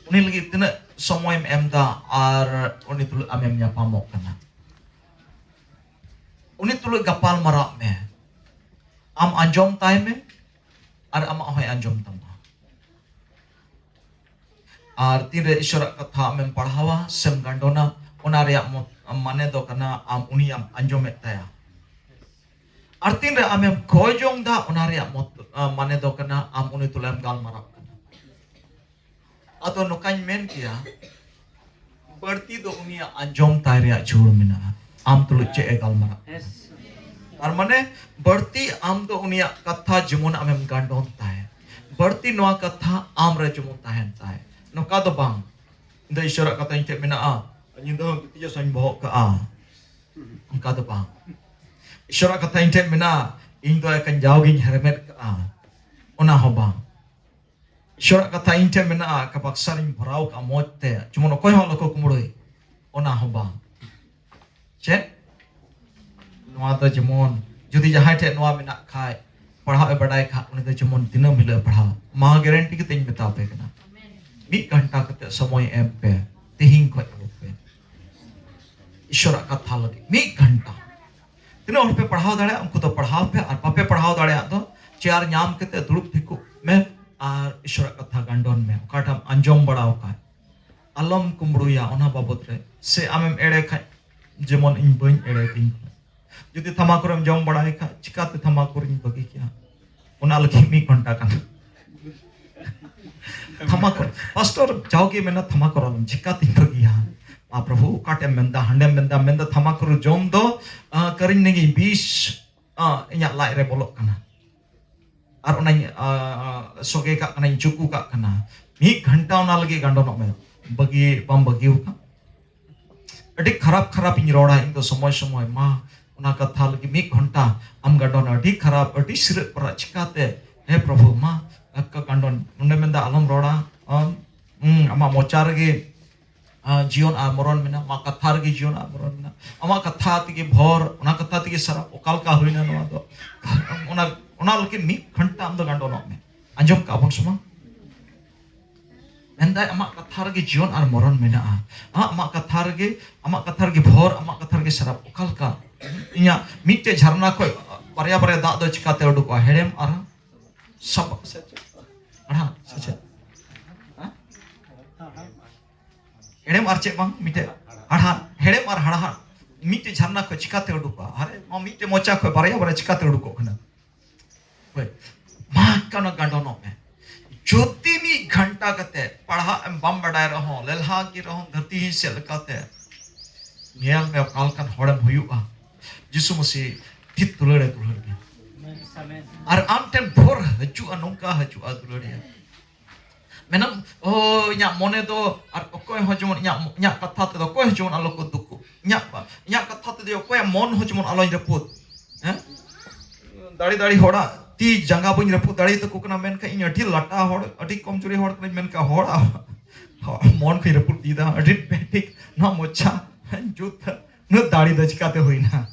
ᱩᱱᱤ ᱞᱟᱹᱜᱤᱫ ᱛᱤᱱᱟᱹᱜ ᱥᱚᱢᱚᱭᱮᱢ ᱮᱢ ᱮᱫᱟ ᱟᱨ ᱩᱱᱤ ᱛᱩᱞᱩᱡ ᱟᱢᱮᱢ ᱧᱟᱯᱟᱢᱚᱜ ᱠᱟᱱᱟ? ᱩᱱᱤ ᱛᱩᱞᱩᱡ ᱜᱟᱯᱟᱞ ᱢᱟᱨᱟᱣ ᱢᱮ᱾ ᱟᱢ ᱟᱸᱡᱚᱢ ᱛᱟᱭ ᱢᱮ ᱟᱨ ᱟᱢᱟᱜ ᱦᱚᱸᱭ ᱟᱸᱡᱚᱢ ᱛᱟᱢᱟ᱾ ᱟᱨ ᱛᱤᱱᱨᱮ ᱤᱥᱚᱨᱟᱜ ᱠᱟᱛᱷᱟ ᱟᱢᱮᱢ ᱯᱟᱲᱦᱟᱣᱟ ᱥᱮᱢ ᱜᱟᱱᱰᱚᱱᱟ, ᱚᱱᱟ ᱨᱮᱭᱟᱜ ᱢᱚ-, ᱢᱟᱱᱮ ᱫᱚ ᱠᱟᱱᱟ ᱟᱢ ᱩᱱᱤᱭᱟᱢ ᱟᱸᱡᱚᱢᱮᱫ ᱛᱟᱭᱟ᱾ ᱟᱨ ᱛᱤᱱᱨᱮ ᱟᱢᱮᱢ ᱠᱚᱭ ᱡᱚᱝ ᱫᱟ, ᱚᱱᱟ ᱨᱮᱭᱟᱜ ᱢᱚᱛ-, ᱟ, ᱢᱟᱱᱮ ᱫᱚ ᱠᱟᱱᱟ ᱟᱢ ᱩᱱᱤ ᱛᱩᱞᱩᱡ ᱮᱢ ᱜᱟᱞᱢᱟᱨᱟᱜ ᱠᱟᱱᱟ᱾ ᱟᱫᱚ ᱱᱚᱝᱠᱟᱧ ᱢᱮᱱ ᱠᱮᱭᱟ, ᱵᱟᱹᱲᱛᱤ ᱫᱚ ᱩᱱᱤᱭᱟᱜ ᱟᱸᱡᱚᱢ ᱛᱟᱭ ᱨᱮᱭᱟᱜ ᱡᱳᱨ ᱢᱮᱱᱟᱜᱼᱟ, ᱟᱢ ᱛᱩᱞᱩᱡ ᱪᱮᱫ ᱮ ᱜᱟᱞᱢᱟᱨᱟᱜ ᱠᱟᱱᱟ᱾ ᱛᱟᱨ ᱢᱟᱱᱮ, ᱵᱟᱹᱲᱛᱤ ᱟᱢ ᱫᱚ ᱩᱱᱤᱭᱟᱜ ᱠᱟᱛᱷᱟ ᱡᱮᱢᱚᱱ ᱟᱢᱮᱢ ᱜᱟᱱᱰᱚᱱ ᱛᱟᱭ, ᱵᱟᱹᱲᱛᱤ ᱱᱚᱣᱟ ᱠᱟᱛᱷᱟ ᱟᱢ ᱨᱮ ᱡᱮᱢᱚᱱ ᱛᱟᱦᱮᱱ ᱛᱟᱭ᱾ ᱱᱚᱝᱠᱟ ᱫᱚ ᱵᱟᱝ, ᱤᱧ ᱫᱚ ᱤᱥᱚᱨᱟᱜ ᱠᱟᱛᱷᱟ ᱤᱧ ᱴᱷᱮᱱ ᱢᱮᱱᱟᱜᱼᱟ, ᱧᱤᱫᱟᱹ ᱦᱚᱸ ᱜᱤᱛᱤᱡᱚᱜ ᱥᱟᱶ ᱤᱧ ᱵᱚᱦᱚᱜ ᱠᱟᱜᱼᱟ, ᱚᱱᱠᱟ ᱫᱚ ᱵᱟᱝ᱾ ᱤᱥᱚᱨᱟᱜ ᱠᱟᱛᱷᱟ ᱤᱧ ᱴᱷᱮᱱ ᱢᱮᱱᱟᱜᱼᱟ, ᱤᱧ ᱫᱚ ᱮᱠᱮᱱ ᱡᱟᱣᱜᱤᱧ ᱦᱮᱨᱢᱮᱫ ᱠᱟᱜᱼᱟ, ᱚᱱᱟ ᱦᱚᱸ ᱵᱟᱝ᱾ ᱤᱥᱚᱨᱟᱜ ᱠᱟᱛᱷᱟ ᱤᱧ ᱴᱷᱮᱱ ᱢᱮᱱᱟᱜᱼᱟ, ᱚᱠᱟ ᱵᱟᱠᱥᱟ ᱨᱤᱧ ᱵᱷᱚᱨᱟᱣ ᱠᱟᱜᱼᱟ ᱢᱚᱡᱽ ᱛᱮ, ᱡᱮᱢᱚᱱ ᱚᱠᱚᱭ ᱦᱚᱸ ᱟᱞᱚ ᱠᱚ ᱠᱩᱢᱵᱽᱲᱩᱭ, ᱚᱱᱟ ᱦᱚᱸ ᱵᱟᱝ᱾ ᱪᱮᱫ? ᱱᱚᱣᱟ ᱫᱚ ᱡᱮᱢᱚᱱ ᱡᱩᱫᱤ ᱡᱟᱦᱟᱸᱭ ᱴᱷᱮᱱ ᱱᱚᱣᱟ ᱢᱮᱱᱟᱜ ᱠᱷᱟᱡ, ᱯᱟᱲᱦᱟᱜ ᱮ ᱵᱟᱰᱟᱭ ᱠᱷᱟᱡ, ᱩᱱᱤ ᱫᱚ ᱡᱮᱢᱚᱱ ᱫᱤᱱᱟᱹᱢ ᱦᱤᱞᱳᱜ ᱮ ᱯᱟᱲᱦᱟᱣ ᱢᱟ, guarantee ᱠᱟᱛᱮ ᱤᱧ ᱢᱮᱛᱟ ᱯᱮ ᱠᱟᱱᱟ, ᱢᱤᱫ ᱜᱷᱚᱱᱴᱟ ᱠᱟᱛᱮ ᱥᱚᱢᱚᱭ ᱮᱢ ᱯᱮ, ᱛᱮᱦᱮᱧ ᱠᱷᱚᱡ ᱮᱦᱚᱵ ᱯᱮ ᱤᱥᱚᱨᱟᱜ ᱠᱟᱛᱷᱟ ᱞᱟᱹᱜᱤᱫ ᱢᱤᱫ ᱜᱷᱚᱱᱴᱟ᱾ ᱛᱤᱱᱟᱹᱜ ᱦᱚᱲ ᱯᱮ ᱯᱟᱲᱦᱟᱣ ᱫᱟᱲᱮᱭᱟᱜᱼᱟ, ᱩᱱᱠᱩ ᱫᱚ ᱯᱟᱲᱦᱟᱣ ᱯᱮ, ᱟᱨ ᱵᱟᱯᱮ ᱯᱟᱲᱦᱟᱣ ᱫᱟᱲᱮᱭᱟᱜ ᱫᱚ ᱪᱮᱭᱟᱨ ᱧᱟᱢ ᱠᱟᱛᱮ ᱫᱩᱲᱩᱵ ᱴᱷᱤᱠᱚᱜ ᱢᱮ ᱟᱨ ᱤᱥᱚᱨᱟᱜ ᱠᱟᱛᱷᱟ ᱜᱟᱱᱰᱚᱱ ᱢᱮ, ᱚᱠᱟᱴᱟᱜ ᱮᱢ ᱟᱸᱡᱚᱢ ᱵᱟᱲᱟ ᱟᱠᱟᱫ᱾ ᱟᱞᱚᱢ ᱠᱩᱢᱵᱽᱲᱩᱭᱟ ᱚᱱᱟ ᱵᱟᱵᱚᱛ ᱨᱮ, ᱥᱮ ᱟᱢᱮᱢ ᱮᱲᱮ ᱠᱷᱟᱡ, ᱡᱮᱢᱚᱱ ᱤᱧ ᱵᱟᱹᱧ ᱮᱲᱮ ᱛᱤᱧ ᱠᱷᱟᱡ᱾ ᱡᱩᱫᱤ ᱛᱷᱟᱢᱟᱠᱩᱨᱮᱢ ᱡᱚᱢ ᱵᱟᱲᱟᱭ ᱠᱷᱟᱡ, ᱪᱤᱠᱟᱛᱮ ᱛᱷᱟᱢᱟᱠᱩᱨᱤᱧ ᱵᱟᱹᱜᱤ ᱠᱮᱭᱟ? ᱚᱱᱟ ᱞᱟᱹᱜᱤᱫ ᱢᱤᱫ ᱜᱷᱚᱱᱴᱟ ᱠᱟᱱᱟ᱾ ᱛᱷᱟᱢᱟᱠᱩᱨ᱾ ᱯᱟᱥᱴᱚᱨ ᱡᱟᱣᱜᱮ ᱢᱮᱱᱟ, "ᱛᱷᱟᱢᱟᱠᱩᱨ ᱟᱞᱚᱢ, ᱪᱤᱠᱟᱹᱛᱤᱧ ᱵᱟᱹᱜᱤᱭᱟ?" ᱢᱟ ᱯᱨᱚᱵᱷᱩ, ᱚᱠᱟᱴᱮᱢ ᱢᱮᱱᱫᱟ, ᱦᱟᱸᱰᱮᱢ ᱢᱮᱱᱫᱟ, ᱢᱮᱱᱫᱟ, "ᱛᱷᱟᱢᱟᱠᱩᱨ ᱡᱚᱢ ᱫᱚ, ᱟᱸ, ᱠᱟᱹᱨᱤᱧ ᱱᱮᱜᱮ ᱵᱤᱥ, ᱟᱸ, ᱤᱧᱟᱹᱜ ᱞᱟᱡ ᱨᱮ ᱵᱚᱞᱚᱜ ᱠᱟᱱᱟ᱾ ᱟᱨ ᱚᱱᱟᱧ, ᱟᱸ, ᱥᱚᱜᱮ ᱠᱟᱜ ᱠᱟᱱᱟᱧ, ᱪᱩᱠᱩ ᱠᱟᱜ ᱠᱟᱱᱟ᱾ ᱢᱤᱫ ᱜᱷᱚᱱᱴᱟ ᱚᱱᱟ ᱞᱟᱹᱜᱤᱫ ᱜᱟᱸᱰᱚᱱᱚᱜ ᱢᱮ᱾ ᱵᱟᱹᱜᱤ ᱵᱟᱢ ᱵᱟᱹᱜᱤ ᱟᱠᱟᱫ?" ᱟᱹᱰᱤ ᱠᱷᱟᱨᱟᱯ ᱠᱷᱟᱨᱟᱯ ᱤᱧ ᱨᱚᱲᱟ ᱤᱧ ᱫᱚ ᱥᱚᱢᱚᱭ ᱥᱚᱢᱚᱭ, ᱢᱟ, ᱚᱱᱟ ᱠᱟᱛᱷᱟ ᱞᱟᱹᱜᱤᱫ ᱢᱤᱫ ᱜᱷᱚᱱᱴᱟ ᱟᱢ ᱜᱟᱸᱰᱚᱱ, ᱟᱹᱰᱤ ᱠᱷᱟᱨᱟᱯ, ᱟᱹᱰᱤ ᱥᱤᱨᱟᱹᱜ ᱯᱟᱨᱟᱜ, ᱪᱤᱠᱟᱛᱮ? ᱦᱮ ᱯᱨᱚᱵᱷᱩ, ᱢᱟ, ᱟᱠᱟ ᱜᱟᱸᱰᱚᱱ, ᱚᱸᱰᱮ ᱢᱮᱱᱫᱟ, "ᱟᱞᱚᱢ ᱨᱚᱲᱟ, ᱟᱢ, ᱦᱩᱸ, ᱟᱢᱟᱜ ᱢᱚᱪᱟ ᱨᱮᱜᱮ, ᱟᱸ, ᱡᱤᱭᱚᱱ ᱟᱨ ᱢᱚᱨᱚᱱ ᱢᱮᱱᱟᱜᱼᱟ, ᱟᱢᱟᱜ ᱠᱟᱛᱷᱟ ᱨᱮᱜᱮ ᱡᱤᱭᱚᱱ ᱟᱨ ᱢᱚᱨᱚᱱ ᱢᱮᱱᱟᱜᱼᱟ, ᱟᱢᱟᱜ ᱠᱟᱛᱷᱟ ᱛᱮᱜᱮ ᱵᱷᱚᱨ, ᱚᱱᱟ ᱠᱟᱛᱷᱟ ᱛᱮᱜᱮ ᱥᱟᱨᱟᱯ, ᱚᱠᱟ ᱞᱮᱠᱟ ᱦᱩᱭᱱᱟ ᱱᱚᱣᱟ ᱫᱚ?" ᱚᱱᱟ, ᱚᱱᱟ ᱞᱟᱹᱜᱤᱫ ᱢᱤᱫ ᱜᱷᱚᱱᱴᱟ ᱟᱢ ᱫᱚ ᱜᱟᱸᱰᱚᱱᱚᱜ ᱢᱮ᱾ ᱟᱸᱡᱚᱢ ᱠᱟᱜ ᱵᱚᱱ ᱥᱮ ᱵᱟᱝ? ᱢᱮᱱᱫᱟᱭ, "ᱟᱢᱟᱜ ᱠᱟᱛᱷᱟ ᱨᱮᱜᱮ ᱡᱤᱭᱚᱱ ᱟᱨ ᱢᱚᱨᱚᱱ ᱢᱮᱱᱟᱜᱼᱟ, ᱟᱢᱟᱜ ᱠᱟᱛᱷᱟ ᱨᱮᱜᱮ, ᱟᱢᱟᱜ ᱠᱟᱛᱷᱟ ᱨᱮᱜᱮ ᱵᱷᱚᱨ, ᱟᱢᱟᱜ ᱠᱟᱛᱷᱟ ᱨᱮᱜᱮ ᱥᱟᱨᱟᱯ, ᱚᱠᱟ ᱞᱮᱠᱟ ᱤᱧᱟᱜ ᱢᱤᱫᱴᱮᱡ ᱡᱷᱟᱨᱱᱟ ᱠᱷᱚᱡ ᱵᱟᱨᱭᱟ ᱵᱟᱨᱭᱟ ᱫᱟᱜ ᱫᱚ ᱪᱤᱠᱟᱛᱮ ᱩᱰᱩᱠᱚᱜᱼᱟ?" ᱦᱮᱲᱮᱢ ᱟᱨ ᱥᱟᱵ-, ᱦᱟᱲᱦᱟᱫ, ᱥᱮ ᱪᱮᱫ? ᱦᱮᱸ? ᱦᱮᱲᱮᱢ ᱟᱨ ᱪᱮᱫ ᱵᱟᱝ? ᱢᱤᱫᱴᱮᱡ ᱦᱟᱲᱦᱟᱫ, ᱦᱮᱲᱮᱢ ᱟᱨ ᱦᱟᱲᱦᱟᱫ ᱢᱤᱫᱴᱮᱡ ᱡᱷᱟᱨᱱᱟ ᱠᱷᱚᱡ ᱪᱤᱠᱟᱛᱮ ᱩᱰᱩᱠᱚᱜᱼᱟ? ᱟᱨᱮ, ᱱᱚᱣᱟ ᱢᱤᱫᱴᱮᱡ ᱢᱚᱪᱟ ᱠᱷᱚᱡ ᱵᱟᱨᱭᱟ ᱵᱟᱨᱭᱟ ᱪᱤᱠᱟᱛᱮ ᱩᱰᱩᱠᱚᱜ ᱠᱟᱱᱟ? ᱦᱳᱭ᱾ ᱢᱟ ᱠᱟᱱᱟ ᱜᱟᱸᱰᱚᱱᱚᱜ ᱢᱮ᱾ ᱡᱩᱫᱤ ᱢᱤᱫ ᱜᱷᱟᱱᱴᱟ ᱠᱟᱛᱮ ᱯᱟᱲᱦᱟᱜ ᱮᱢ ᱵᱟᱢ ᱵᱟᱰᱟᱭ ᱨᱮᱦᱚᱸ, ᱞᱮᱞᱦᱟ ᱜᱮ ᱨᱮᱦᱚᱸ, ᱫᱷᱟᱹᱨᱛᱤ ᱦᱤᱸᱥᱤᱫ ᱞᱮᱠᱟᱛᱮ ᱧᱮᱞ ᱢᱮ ᱚᱠᱟ ᱞᱮᱠᱟᱱ ᱦᱚᱲᱮᱢ ᱦᱩᱭᱩᱜᱼᱟ᱾ ᱡᱤᱥᱩ ᱢᱟᱹᱥᱤ ᱴᱷᱤᱠ ᱫᱩᱞᱟᱹᱲᱮ ᱫᱩᱞᱟᱹᱲ ᱢᱮ᱾ ᱟᱨ ᱟᱢ ᱴᱷᱮᱱ ᱵᱷᱳᱨ ᱦᱤᱡᱩᱜᱼᱟ, ᱱᱚᱝᱠᱟ ᱦᱤᱡᱩᱜᱼᱟ ᱫᱩᱞᱟᱹᱲᱤᱭᱟᱹ᱾ ᱢᱮᱱᱟᱢ, "ᱳ, ᱤᱧᱟᱹᱜ ᱢᱚᱱᱮ ᱫᱚ ᱟᱨ ᱚᱠᱚᱭ ᱦᱚᱸ ᱡᱮᱢᱚᱱ ᱤᱧᱟᱹᱜ, ᱤᱧᱟᱹᱜ ᱠᱟᱛᱷᱟ ᱛᱮᱫᱚ ᱚᱠᱚᱭ ᱦᱚᱸ ᱡᱮᱢᱚᱱ ᱟᱞᱚ ᱠᱚ ᱫᱩᱠᱩ, ᱤᱧᱟᱹᱜ, ᱤᱧᱟᱹᱜ ᱠᱟᱛᱷᱟ ᱛᱮᱫᱚ ᱚᱠᱚᱭᱟᱜ ᱢᱚᱱ ᱦᱚᱸ ᱡᱮᱢᱚᱱ ᱟᱞᱚᱧ ᱨᱟᱹᱯᱩᱫ, ᱦᱮᱸ? ᱫᱟᱲᱮ ᱫᱟᱲᱮ ᱦᱚᱲᱟᱜ ᱛᱤ ᱡᱟᱸᱜᱟ ᱵᱟᱹᱧ ᱨᱟᱹᱯᱩᱫ ᱫᱟᱲᱮ ᱛᱟᱠᱚ ᱠᱟᱱᱟ, ᱢᱮᱱᱠᱷᱟᱱ ᱤᱧ ᱟᱹᱰᱤ ᱞᱟᱴᱟ ᱦᱚᱲ, ᱟᱹᱰᱤ ᱠᱚᱢᱡᱩᱨᱤ ᱦᱚᱲ ᱠᱟᱱᱟᱧ, ᱢᱮᱱᱠᱷᱟᱱ ᱦᱚᱲᱟᱜ, ᱦᱚᱲ ᱢᱚᱱ ᱠᱚᱧ ᱨᱟᱹᱯᱩᱫ ᱤᱫᱤᱭᱮᱫᱟ, ᱟᱹᱰᱤ ᱵᱮᱴᱷᱤᱠ ᱱᱚᱣᱟ ᱢᱚᱪᱟ ᱡᱩᱛ, ᱩᱱᱟᱹᱜ ᱫᱟᱲᱮ ᱫᱚ ᱪᱤᱠᱟᱛᱮ ᱦᱩᱭᱱᱟ?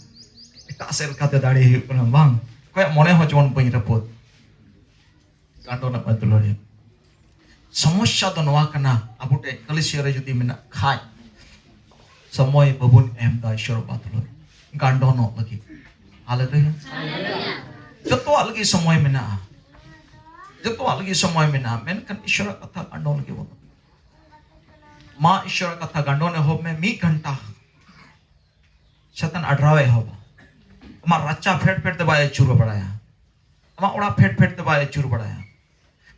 ᱮᱴᱟᱜ ᱥᱮᱫ ᱞᱮᱠᱟᱛᱮ ᱫᱟᱲᱮ ᱦᱩᱭᱩᱜ ᱠᱟᱱᱟ, ᱵᱟᱝ? ᱚᱠᱚᱭᱟᱜ ᱢᱚᱱᱮ ᱦᱚᱸ ᱡᱮᱢᱚᱱ ᱵᱟᱹᱧ ᱨᱟᱹᱯᱩᱫ᱾" ᱜᱟᱸᱰᱚ ᱨᱮᱱᱟᱜ ᱢᱟ ᱫᱩᱞᱟᱹᱲᱤᱭᱟᱹ᱾ ᱥᱚᱢᱚᱥᱥᱟ ᱫᱚ ᱱᱚᱣᱟ ᱠᱟᱱᱟ, ᱟᱵᱚ ᱴᱷᱮᱱ ᱠᱟᱹᱞᱤᱥᱤᱭᱟ ᱨᱮ ᱡᱩᱫᱤ ᱢᱮᱱᱟᱜ ᱠᱷᱟᱡ, ᱥᱚᱢᱚᱭ ᱵᱟᱵᱚᱱ ᱮᱢ ᱮᱫᱟ ᱤᱥᱚᱨ ᱵᱟᱵᱟ ᱫᱩᱞᱟᱹᱲ ᱜᱟᱸᱰᱚᱱᱚᱜ ᱞᱟᱹᱜᱤᱫ᱾ ᱦᱟᱞᱮᱞᱩᱭᱟ᱾ ᱡᱚᱛᱚᱣᱟᱜ ᱞᱟᱹᱜᱤᱫ ᱥᱚᱢᱚᱭ ᱢᱮᱱᱟᱜᱼᱟ, ᱡᱚᱛᱚᱣᱟᱜ ᱞᱟᱹᱜᱤᱫ ᱥᱚᱢᱚᱭ ᱢᱮᱱᱟᱜᱼᱟ, ᱢᱮᱱᱠᱷᱟᱱ ᱤᱥᱚᱨᱟᱜ ᱠᱟᱛᱷᱟ ᱜᱟᱸᱰᱚᱱ ᱞᱟᱹᱜᱤᱫ ᱵᱟᱹᱱᱩᱜ᱾ ᱢᱟ ᱤᱥᱚᱨᱟᱜ ᱠᱟᱛᱷᱟ ᱜᱟᱸᱰᱚᱱ ᱮᱦᱚᱵ ᱢᱮ, ᱢᱤᱫ ᱜᱷᱚᱱᱴᱟ᱾ ᱥᱮᱛᱟᱱ ᱟᱰᱨᱟᱣ ᱮ ᱮᱦᱚᱵᱟ᱾ ᱟᱢᱟᱜ ᱨᱟᱪᱟ ᱯᱷᱮᱰ ᱯᱷᱮᱰ ᱛᱮ ᱵᱟᱭ ᱟᱹᱪᱩᱨ ᱵᱟᱲᱟᱭᱟ, ᱟᱢᱟᱜ ᱚᱲᱟᱜ ᱯᱷᱮᱰ ᱯᱷᱮᱰ ᱛᱮ ᱵᱟᱭ ᱟᱹᱪᱩᱨ ᱵᱟᱲᱟᱭᱟ᱾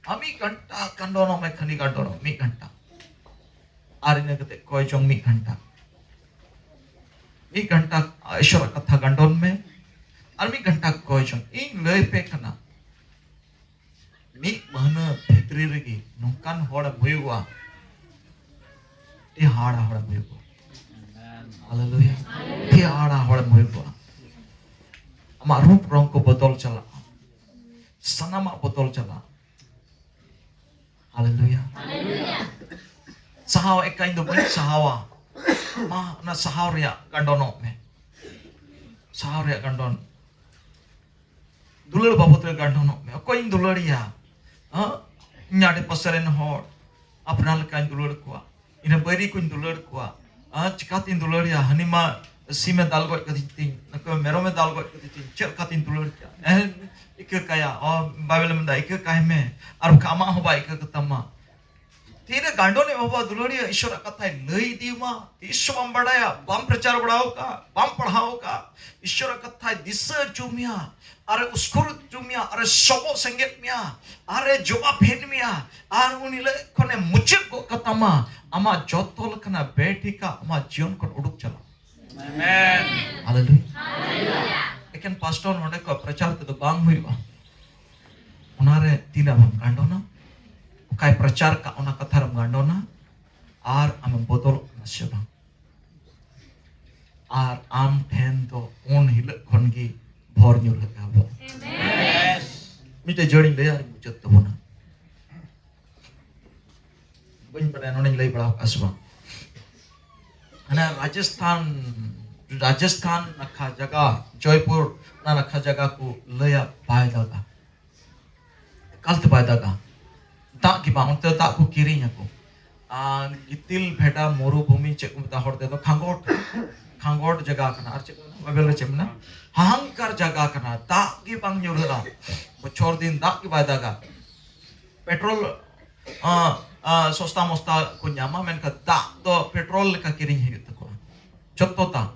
ᱟᱨ ᱢᱤᱫ ᱜᱷᱚᱱᱴᱟ ᱜᱟᱱᱰᱚᱱᱚᱜ ᱢᱮ, ᱠᱷᱟᱹᱱᱤ ᱜᱟᱱᱰᱚᱱᱚᱜ, ᱢᱤᱫ ᱜᱷᱚᱱᱴᱟ᱾ ᱟᱨ ᱤᱱᱟᱹ ᱠᱟᱛᱮ ᱠᱚᱭ ᱪᱚᱝ ᱢᱤᱫ ᱜᱷᱚᱱᱴᱟ, ᱢᱤᱫ ᱜᱷᱚᱱᱴᱟ ᱤᱥᱚᱨᱟᱜ ᱠᱟᱛᱷᱟ ᱜᱟᱱᱰᱚᱱ ᱢᱮ, ᱟᱨ ᱢᱤᱫ ᱜᱷᱚᱱᱴᱟ ᱠᱚᱭ ᱪᱚᱝ᱾ ᱤᱧ ᱞᱟᱹᱭ ᱯᱮ ᱠᱟᱱᱟ, ᱢᱤᱫ ᱢᱟᱹᱦᱱᱟᱹ ᱵᱷᱤᱛᱨᱤ ᱨᱮᱜᱮ ᱱᱚᱝᱠᱟᱱ ᱦᱚᱲᱮᱢ ᱦᱩᱭᱩᱜᱼᱟ, ᱟᱹᱰᱤ ᱦᱟᱦᱟᱲᱟ ᱦᱚᱲᱮᱢ ᱦᱩᱭᱩᱜᱼᱟ᱾ ᱦᱟᱞᱮᱞᱩᱭᱟ᱾ ᱟᱹᱰᱤ ᱦᱟᱦᱟᱲᱟ ᱦᱚᱲᱮᱢ ᱦᱩᱭᱩᱜᱼᱟ᱾ ᱟᱢᱟᱜ ᱨᱩᱯ ᱨᱚᱝ ᱠᱚ ᱵᱚᱫᱚᱞ ᱪᱟᱞᱟᱜᱼᱟ, ᱥᱟᱱᱟᱢᱟᱜ ᱵᱚᱫᱚᱞ ᱪᱟᱞᱟᱜᱼᱟ᱾ ᱦᱟᱞᱮᱞᱩᱭᱟ᱾ ᱥᱟᱦᱟᱣ ᱮᱠᱟᱧ ᱫᱚ ᱵᱟᱹᱧ ᱥᱟᱦᱟᱣᱟ᱾ ᱢᱟ, ᱚᱱᱟ ᱥᱟᱦᱟᱣ ᱨᱮᱭᱟᱜ ᱜᱟᱱᱰᱚᱱᱚᱜ ᱢᱮ᱾ ᱥᱟᱦᱟᱣ ᱨᱮᱭᱟᱜ ᱜᱟᱱᱰᱚᱱ᱾ ᱫᱩᱞᱟᱹᱲ ᱵᱟᱵᱚᱫ ᱨᱮ ᱜᱟᱱᱰᱚᱱᱚᱜ ᱢᱮ᱾ ᱚᱠᱚᱭᱤᱧ ᱫᱩᱞᱟᱹᱲᱤᱭᱟ? ᱦᱮᱸ? ᱤᱧ ᱟᱰᱮ ᱯᱟᱥᱮ ᱨᱮᱱ ᱦᱚᱲ ᱟᱯᱱᱟᱨ ᱞᱮᱠᱟᱧ ᱫᱩᱞᱟᱹᱲ ᱠᱚᱣᱟ, ᱤᱧ ᱨᱮᱱ ᱵᱟᱹᱭᱨᱤ ᱠᱚᱧ ᱫᱩᱞᱟᱹᱲ ᱠᱚᱣᱟ᱾ ᱟᱨ ᱪᱤᱠᱟᱛᱤᱧ ᱫᱩᱞᱟᱹᱲᱤᱭᱟ? ᱦᱟᱹᱱᱤ ᱢᱟ ᱥᱤᱢᱮ ᱫᱟᱞ ᱜᱚᱡ ᱠᱟᱹᱫᱤᱧ ᱛᱤᱧ, ᱱᱩᱠᱩ ᱢᱮᱨᱚᱢᱮ ᱫᱟᱞ ᱜᱚᱡ ᱠᱟᱹᱫᱤᱧ ᱛᱤᱧ, ᱪᱮᱫ ᱞᱮᱠᱟᱛᱤᱧ ᱫᱩᱞᱟᱹᱲ ᱠᱮᱭᱟ? ᱮᱦᱮᱸ, ᱤᱠᱟᱹ ᱠᱟᱭᱟ᱾ ᱚ, ᱵᱟᱭᱵᱮᱞ ᱢᱮᱱᱫᱟ, ᱤᱠᱟᱹ ᱠᱟᱭ ᱢᱮ, ᱟᱨ ᱵᱟᱠᱷᱟᱱ ᱟᱢᱟᱜ ᱦᱚᱸ ᱵᱟᱭ ᱤᱠᱟᱹ ᱠᱟᱛᱟᱢᱟ᱾ ᱛᱤᱨᱮ ᱜᱟᱸᱰᱚᱱᱤᱡ ᱵᱟᱵᱟ ᱫᱩᱞᱟᱹᱲᱤᱭᱟᱹ ᱤᱥᱚᱨᱟᱜ ᱠᱟᱛᱷᱟᱭ ᱞᱟᱹᱭ ᱤᱫᱤᱭᱟᱢᱟ, ᱛᱤᱥ ᱦᱚᱸ ᱵᱟᱢ ᱵᱟᱰᱟᱭᱟ, ᱵᱟᱢ ᱯᱨᱚᱪᱟᱨ ᱵᱟᱲᱟᱣ ᱠᱟᱜᱼᱟ, ᱵᱟᱢ ᱯᱟᱲᱦᱟᱣ ᱠᱟᱜᱼᱟ, ᱤᱥᱚᱨᱟᱜ ᱠᱟᱛᱷᱟᱭ ᱫᱤᱥᱟᱹ ᱦᱚᱪᱚ ᱢᱮᱭᱟ, ᱟᱨᱮ ᱩᱥᱠᱩᱨ ᱦᱚᱪᱚ ᱢᱮᱭᱟ, ᱟᱨᱮ ᱥᱚᱵᱚᱜ ᱥᱮᱸᱜᱮᱫ ᱢᱮᱭᱟ, ᱟᱨᱮ ᱡᱚᱵᱟᱵ ᱦᱮᱡ ᱢᱮᱭᱟ, ᱟᱨ ᱩᱱ ᱦᱤᱞᱳᱜ ᱠᱷᱚᱱᱮ ᱢᱩᱪᱟᱹᱫ ᱜᱚᱫ ᱠᱟᱛᱟᱢᱟ ᱟᱢᱟᱜ ᱡᱚᱛᱚ ᱞᱮᱠᱟᱱᱟᱜ ᱵᱮᱴᱷᱤᱠᱟ ᱟᱢᱟᱜ ᱡᱤᱭᱚᱱ ᱠᱷᱚᱱ ᱩᱰᱩᱠ ᱪᱟᱞᱟᱜᱼᱟ᱾ ᱟᱢᱮᱱ᱾ ᱦᱟᱞᱮᱞᱩᱭᱟ᱾ ᱮᱠᱮᱱ ᱯᱟᱥᱴᱚᱨ ᱱᱚᱰᱮ ᱠᱚ ᱯᱨᱚᱪᱟᱨ ᱛᱮᱫᱚ ᱵᱟᱝ ᱦᱩᱭᱩᱜᱼᱟ᱾ ᱚᱱᱟᱨᱮ ᱛᱤᱱᱟᱹᱜ ᱵᱚᱱ ᱜᱟᱸᱰᱚᱱᱟ, ᱚᱠᱟᱭ ᱯᱨᱚᱪᱟᱨ ᱠᱟᱜ ᱚᱱᱟ ᱠᱟᱛᱷᱟ ᱨᱮᱢ ᱜᱟᱸᱰᱚᱱᱟ, ᱟᱨ ᱟᱢᱮᱢ ᱵᱚᱫᱚᱞᱚᱜ ᱠᱟᱱᱟ ᱥᱮ ᱵᱟᱝ? ᱟᱨ ᱟᱢ ᱴᱷᱮᱱ ᱫᱚ ᱩᱱ ᱦᱤᱞᱳᱜ ᱠᱷᱚᱱ ᱜᱮ ᱵᱷᱚᱨ ᱧᱩᱨᱦᱟᱹᱜ ᱮᱦᱚᱵᱚᱜᱼᱟ᱾ ᱢᱤᱫᱴᱮᱡ ᱡᱟᱹᱲᱤᱧ ᱞᱟᱹᱭᱟ ᱟᱨ ᱢᱩᱪᱟᱹᱫ ᱛᱟᱵᱚᱱᱟ᱾ ᱵᱟᱹᱧ ᱵᱟᱰᱟᱭᱟ ᱱᱚᱰᱮᱧ ᱞᱟᱹᱭ ᱵᱟᱲᱟ ᱟᱠᱟᱫ ᱥᱮ ᱵᱟᱝ᱾ ᱦᱟᱱᱮ ᱨᱟᱡᱚᱥᱛᱷᱟᱱ, ᱨᱟᱡᱚᱥᱛᱷᱟᱱ ᱱᱟᱠᱷᱟ ᱡᱟᱭᱜᱟ, ᱡᱚᱭᱯᱩᱨ, ᱚᱱᱟ ᱱᱟᱠᱷᱟ ᱡᱟᱭᱜᱟ ᱠᱚ ᱞᱟᱹᱭᱟ ᱵᱟᱭ ᱫᱟᱜᱟ, ᱮᱠᱟᱞᱛᱮ ᱵᱟᱭ ᱫᱟᱜᱟ᱾ ᱫᱟᱜ ᱜᱮ ᱵᱟᱝ, ᱚᱱᱛᱮ ᱫᱟᱜ ᱠᱚ ᱠᱤᱨᱤᱧ ᱟᱠᱚ᱾ ᱟᱨ ᱜᱤᱛᱤᱞ ᱵᱷᱮᱰᱟ ᱢᱩᱨᱩᱵᱷᱩᱢᱤ, ᱪᱮᱫ ᱠᱚ ᱢᱮᱛᱟᱜᱼᱟ ᱦᱚᱲ ᱛᱮᱫᱚ, ᱠᱷᱟᱸᱜᱚᱴ, ᱠᱷᱟᱸᱜᱚᱴ ᱡᱟᱭᱜᱟ ᱠᱟᱱᱟ᱾ ᱟᱨ ᱪᱮᱫ ᱠᱚ ᱢᱮᱱᱟ? ᱵᱟᱭᱵᱮᱞ ᱨᱮ ᱪᱮᱫ ᱢᱮᱱᱟᱜᱼᱟ? ᱦᱟᱦᱟᱝᱠᱟᱨ ᱡᱟᱭᱜᱟ ᱠᱟᱱᱟ, ᱫᱟᱜ ᱜᱮ ᱵᱟᱝ ᱧᱩᱨᱦᱟᱹᱜᱼᱟ, ᱵᱚᱪᱷᱚᱨ ᱫᱤᱱ ᱫᱟᱜ ᱜᱮ ᱵᱟᱭ ᱫᱟᱜᱟ᱾ ᱯᱮᱴᱨᱳᱞ, ᱟ, ᱟ, ᱥᱚᱥᱛᱟ ᱢᱚᱥᱛᱟ ᱠᱚ ᱧᱟᱢᱟ, ᱢᱮᱱᱠᱷᱟᱱ ᱫᱟᱜ ᱫᱚ ᱯᱮᱴᱨᱳᱞ ᱞᱮᱠᱟ ᱠᱤᱨᱤᱧ ᱦᱩᱭᱩᱜ ᱛᱟᱠᱚᱣᱟ, ᱡᱚᱛᱚ ᱫᱟᱜ᱾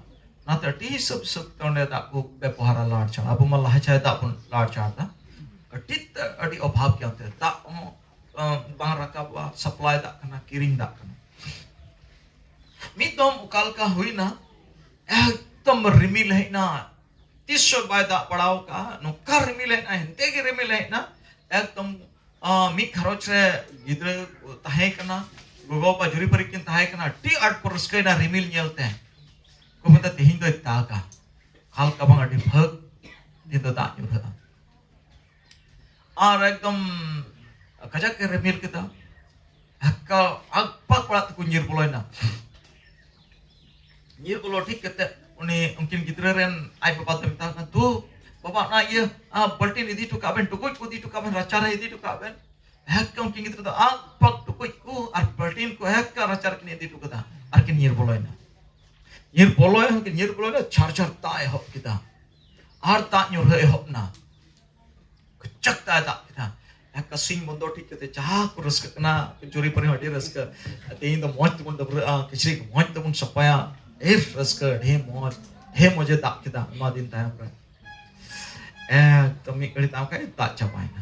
ᱚᱱᱟᱛᱮ ᱟᱹᱰᱤ ᱦᱤᱥᱟᱹᱵ ᱦᱤᱥᱟᱹᱵ ᱛᱮ ᱚᱸᱰᱮ ᱫᱟᱜ ᱠᱚ ᱵᱮᱵᱚᱦᱟᱨᱟ, ᱞᱟᱲ ᱪᱷᱟᱲ᱾ ᱟᱵᱚ ᱢᱟ ᱞᱟᱦᱟ ᱪᱷᱟᱭ ᱫᱟᱜ ᱵᱚᱱ ᱞᱟᱲ ᱪᱷᱟᱲ ᱫᱟ᱾ ᱟᱹᱰᱤ ᱛᱮ ᱟᱹᱰᱤ ᱚᱵᱷᱟᱵᱽ ᱜᱮᱭᱟ ᱚᱱᱛᱮ᱾ ᱫᱟᱜ ᱦᱚᱸ ᱟᱸ, ᱵᱟᱝ ᱨᱟᱠᱟᱵᱚᱜᱼᱟ, ᱥᱟᱯᱞᱟᱭ ᱫᱟᱜ ᱠᱟᱱᱟ, ᱠᱤᱨᱤᱧ ᱫᱟᱜ ᱠᱟᱱᱟ᱾ ᱢᱤᱫ ᱫᱚᱢ ᱚᱠᱟ ᱞᱮᱠᱟ ᱦᱩᱭᱱᱟ, ᱮᱠᱫᱚᱢ ᱨᱤᱢᱤᱞ ᱦᱮᱡ ᱮᱱᱟ, ᱛᱤᱥ ᱦᱚᱸ ᱵᱟᱭ ᱫᱟᱜ ᱵᱟᱲᱟᱣ ᱠᱟᱜᱼᱟ, ᱱᱚᱝᱠᱟ ᱨᱤᱢᱤᱞ ᱦᱮᱡ ᱮᱱᱟ, ᱦᱮᱸᱫᱮ ᱜᱮ ᱨᱤᱢᱤᱞ ᱦᱮᱡ ᱮᱱᱟ᱾ ᱮᱠᱫᱚᱢ ᱟᱸ, ᱢᱤᱫ ᱜᱷᱟᱨᱚᱸᱡᱽ ᱨᱮ ᱜᱤᱫᱽᱨᱟᱹ ᱛᱟᱦᱮᱸ ᱠᱟᱱᱟ, ᱜᱚᱜᱚ ᱵᱟᱵᱟ ᱡᱩᱨᱤᱯᱟᱹᱨᱤ ᱠᱤᱱ ᱛᱟᱦᱮᱸ ᱠᱟᱱᱟ, ᱟᱹᱰᱤ ᱟᱸᱴ ᱠᱚ ᱨᱟᱹᱥᱠᱟᱹᱭᱮᱱᱟ ᱨᱤᱢᱤᱞ ᱧᱮᱞᱛᱮ᱾ ᱠᱚ ᱢᱮᱱᱫᱟ, "ᱛᱮᱦᱮᱧ ᱫᱚᱭ ᱫᱟᱜᱟ, ᱦᱟᱞᱠᱟ ᱵᱟᱝ ᱟᱹᱰᱤ ᱵᱷᱟᱹᱜᱽ, ᱛᱮᱦᱮᱧ ᱫᱚ ᱫᱟᱜ ᱧᱩᱨᱦᱟᱹᱜᱼᱟ᱾" ᱟᱨ ᱮᱠᱫᱚᱢ ᱠᱟᱡᱟᱠ ᱮ ᱨᱤᱢᱤᱞ ᱠᱮᱫᱟ, ᱦᱟᱞᱠᱟ ᱟᱠᱯᱟᱠ ᱚᱲᱟᱜ ᱛᱮᱠᱚ ᱧᱤᱨ ᱵᱚᱞᱚᱭᱮᱱᱟ᱾ ᱧᱤᱨ ᱵᱚᱞᱚ ᱴᱷᱤᱠ ᱠᱟᱛᱮ ᱩᱱᱤ, ᱩᱱᱠᱤᱱ ᱜᱤᱫᱽᱨᱟᱹ ᱨᱮᱱ ᱟᱡ ᱵᱟᱵᱟ ᱫᱚ ᱢᱮᱛᱟ ᱠᱚ ᱠᱟᱱᱟ, "ᱫᱩ ᱵᱟᱵᱟ, ᱚᱱᱟ ᱤᱭᱟᱹ, ᱟᱸ, ᱵᱟᱹᱞᱴᱤᱱ ᱤᱫᱤ ᱦᱚᱴᱚ ᱠᱟᱜ ᱵᱮᱱ, ᱴᱩᱠᱩᱡ ᱠᱚ ᱤᱫᱤ ᱦᱚᱴᱚ ᱠᱟᱜ ᱵᱮᱱ, ᱨᱟᱪᱟ ᱨᱮ ᱤᱫᱤ ᱦᱚᱴᱚ ᱠᱟᱜ ᱵᱮᱱ᱾" ᱦᱮᱸ, ᱩᱱᱠᱤᱱ ᱜᱤᱫᱽᱨᱟᱹ ᱫᱚ ᱟᱠᱯᱟᱠ ᱴᱩᱠᱩᱡ ᱠᱚ ᱟᱨ ᱵᱟᱹᱞᱴᱤᱱ ᱠᱚ ᱦᱮᱸ ᱨᱟᱪᱟ ᱨᱮᱠᱤᱱ ᱤᱫᱤ ᱦᱚᱴᱚ ᱠᱟᱫᱟ ᱟᱨ ᱠᱤᱱ ᱧᱤᱨ ᱵᱚᱞᱚᱭᱮᱱᱟ᱾ ᱧᱤᱨ ᱵᱚᱞᱚᱭᱮᱱ, ᱧᱤᱨ ᱵᱚᱞᱚᱭᱮᱱᱟ, ᱪᱷᱟᱨ ᱪᱷᱟᱨ ᱫᱟᱜ ᱮᱦᱚᱵ ᱠᱮᱫᱟ ᱟᱨ ᱫᱟᱜ ᱧᱩᱨᱦᱟᱹ ᱮᱦᱚᱵ ᱮᱱᱟ᱾ ᱠᱟᱡᱟᱠ ᱫᱟᱜ ᱮ ᱫᱟᱜ ᱠᱮᱫᱟ᱾ ᱮᱠᱟ ᱥᱤᱧ ᱵᱚᱱᱫᱚ ᱴᱷᱤᱠ ᱠᱟᱛᱮ ᱡᱟᱦᱟᱸ ᱠᱚ ᱨᱟᱹᱥᱠᱟᱹᱜ ᱠᱟᱱᱟ, ᱡᱩᱨᱤ ᱯᱟᱹᱨᱤ ᱦᱚᱸ ᱟᱹᱰᱤ ᱨᱟᱹᱥᱠᱟᱹ᱾ ᱛᱮᱦᱮᱧ ᱫᱚ ᱢᱚᱸᱡᱽ ᱛᱮᱵᱚᱱ ᱰᱟᱹᱵᱽᱨᱟᱹᱜᱼᱟ, ᱠᱤᱪᱨᱤᱡ ᱠᱚ ᱢᱚᱸᱡᱽ ᱛᱮᱵᱚᱱ ᱥᱟᱯᱷᱟᱭᱟ᱾ ᱰᱷᱮᱨ ᱨᱟᱹᱥᱠᱟᱹ, ᱰᱷᱮᱨ ᱢᱚᱸᱡᱽ, ᱰᱷᱮᱨ ᱢᱚᱸᱡᱽ ᱮ ᱫᱟᱜ ᱠᱮᱫᱟ ᱟᱭᱢᱟ ᱫᱤᱱ ᱛᱟᱭᱚᱢ ᱨᱮ᱾ ᱮᱠᱫᱚᱢ ᱢᱤᱫ ᱜᱷᱟᱹᱲᱤ ᱛᱟᱭᱚᱢ ᱠᱷᱟᱡ ᱫᱟᱜ ᱪᱟᱵᱟᱭᱮᱱᱟ᱾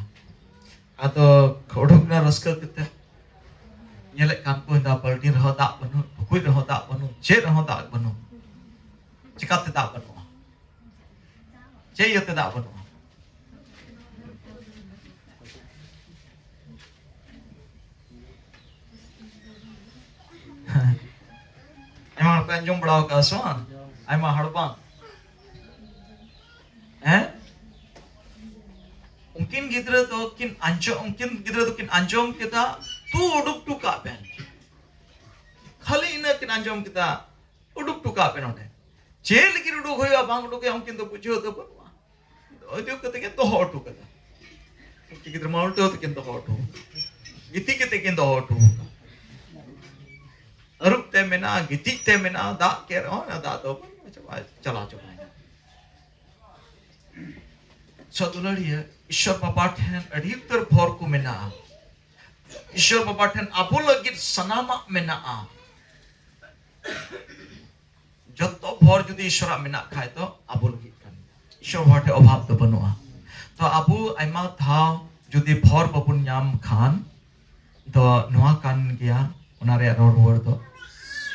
ᱟᱫᱚ ᱩᱰᱩᱠ ᱮᱱᱟ ᱨᱟᱹᱥᱠᱟᱹ ᱠᱟᱛᱮ, ᱧᱮᱞᱮᱫ ᱠᱟᱱ ᱠᱚ, ᱦᱮᱸᱫᱟ ᱵᱟᱹᱞᱴᱤᱱ ᱨᱮᱦᱚᱸ ᱫᱟᱜ ᱵᱟᱹᱱᱩᱜ, ᱴᱩᱠᱩᱡ ᱨᱮᱦᱚᱸ ᱫᱟᱜ ᱵᱟᱹᱱᱩᱜ, ᱪᱮᱫ ᱨᱮᱦᱚᱸ ᱫᱟᱜ ᱵᱟᱹᱱᱩᱜ᱾ ᱪᱮᱠᱟᱛᱮ ᱫᱟᱜ ᱵᱟᱹᱱᱩᱜᱼᱟ? ᱪᱮᱫ ᱤᱭᱟᱹᱛᱮ ᱫᱟᱜ ᱵᱟᱹᱱᱩᱜᱼᱟ? ᱟᱭᱢᱟ ᱦᱚᱲ ᱯᱮ ᱟᱸᱡᱚᱢ ᱵᱟᱲᱟ ᱟᱠᱟᱫᱼᱟ ᱥᱮ ᱵᱟᱝ? ᱟᱭᱢᱟ ᱦᱚᱲ ᱵᱟᱝ? ᱦᱮᱸ? ᱩᱱᱠᱤᱱ ᱜᱤᱫᱽᱨᱟᱹ ᱫᱚ ᱠᱤᱱ ᱟᱸᱡᱚᱢ, ᱩᱱᱠᱤᱱ ᱜᱤᱫᱽᱨᱟᱹ ᱫᱚ ᱠᱤᱱ ᱟᱸᱡᱚᱢ ᱠᱮᱫᱟ, "ᱛᱩ ᱩᱰᱩᱠ ᱦᱚᱴᱚ ᱠᱟᱜ ᱵᱮᱱ᱾" ᱠᱷᱟᱹᱞᱤ ᱤᱱᱟᱹ ᱠᱤᱱ ᱟᱸᱡᱚᱢ ᱠᱮᱫᱟ, "ᱩᱰᱩᱠ ᱦᱚᱴᱚ ᱠᱟᱜ ᱵᱮᱱ ᱚᱸᱰᱮ᱾" ᱪᱮᱫ ᱞᱟᱹᱜᱤᱫ ᱩᱰᱩᱠ ᱦᱩᱭᱩᱜᱼᱟ, ᱵᱟᱝ ᱩᱰᱩᱠ ᱦᱩᱭᱩᱜᱼᱟ, ᱩᱱᱠᱤᱱ ᱫᱚ ᱵᱩᱡᱷᱟᱹᱣ ᱫᱚ ᱵᱟᱹᱱᱩᱜᱼᱟ᱾ ᱩᱰᱩᱠ ᱠᱟᱛᱮ ᱠᱤᱱ ᱫᱚᱦᱚ ᱦᱚᱴᱚ ᱠᱟᱫᱟ᱾ ᱩᱱᱠᱤᱱ ᱜᱤᱫᱽᱨᱟᱹ ᱢᱟ ᱩᱞᱴᱟᱹᱣ ᱛᱮᱠᱤᱱ ᱫᱚᱦᱚ ᱦᱚᱴᱚ ᱠᱟᱫᱟ᱾ ᱜᱤᱛᱤᱡ ᱠᱟᱛᱮ ᱠᱤᱱ ᱫᱚᱦᱚ ᱦᱚᱴᱚ ᱠᱟᱫᱟ᱾ ᱟᱹᱨᱩᱵ ᱛᱮ ᱢᱮᱱᱟᱜᱼᱟ, ᱜᱤᱛᱤᱡ ᱛᱮ ᱢᱮᱱᱟᱜᱼᱟ, ᱫᱟᱜ ᱠᱮᱫ ᱨᱮᱦᱚᱸ ᱚᱱᱟ ᱫᱟᱜ ᱫᱚ ᱪᱟᱵᱟ, ᱪᱟᱞᱟᱣ ᱪᱟᱵᱟᱭᱮᱱᱟ᱾ ᱥᱚ ᱫᱩᱞᱟᱹᱲᱤᱭᱟᱹ, ᱤᱥᱥᱚᱨ ᱵᱟᱵᱟ ᱴᱷᱮᱱ ᱟᱹᱰᱤ ᱩᱛᱟᱹᱨ ᱵᱷᱚᱨ ᱠᱚ ᱢᱮᱱᱟᱜᱼᱟ᱾ ᱤᱥᱥᱚᱨ ᱵᱟᱵᱟ ᱴᱷᱮᱱ ᱟᱵᱚ ᱞᱟᱹᱜᱤᱫ ᱥᱟᱱᱟᱢᱟᱜ ᱢᱮᱱᱟᱜᱼᱟ᱾ ᱡᱚᱛᱚ ᱵᱷᱚᱨ ᱡᱩᱫᱤ ᱤᱥᱥᱚᱨᱟᱜ ᱢᱮᱱᱟᱜ ᱠᱷᱟᱡ ᱫᱚ ᱟᱵᱚ ᱞᱟᱹᱜᱤᱫ ᱠᱟᱱ ᱜᱮᱭᱟ᱾ ᱤᱥᱥᱚᱨ ᱵᱟᱵᱟ ᱴᱷᱮᱱ ᱚᱵᱷᱟᱵ ᱫᱚ ᱵᱟᱹᱱᱩᱜᱼᱟ᱾ ᱛᱚ ᱟᱵᱚ ᱟᱭᱢᱟ ᱫᱷᱟᱣ ᱡᱩᱫᱤ ᱵᱷᱚᱨ ᱵᱟᱵᱚᱱ ᱧᱟᱢ ᱠᱷᱟᱱ, ᱫᱚ ᱱᱚᱣᱟ ᱠᱟᱱ ᱜᱮᱭᱟ, ᱚᱱᱟ ᱨᱮᱭᱟᱜ ᱨᱚᱲ ᱨᱩᱣᱟᱹᱲ ᱫᱚ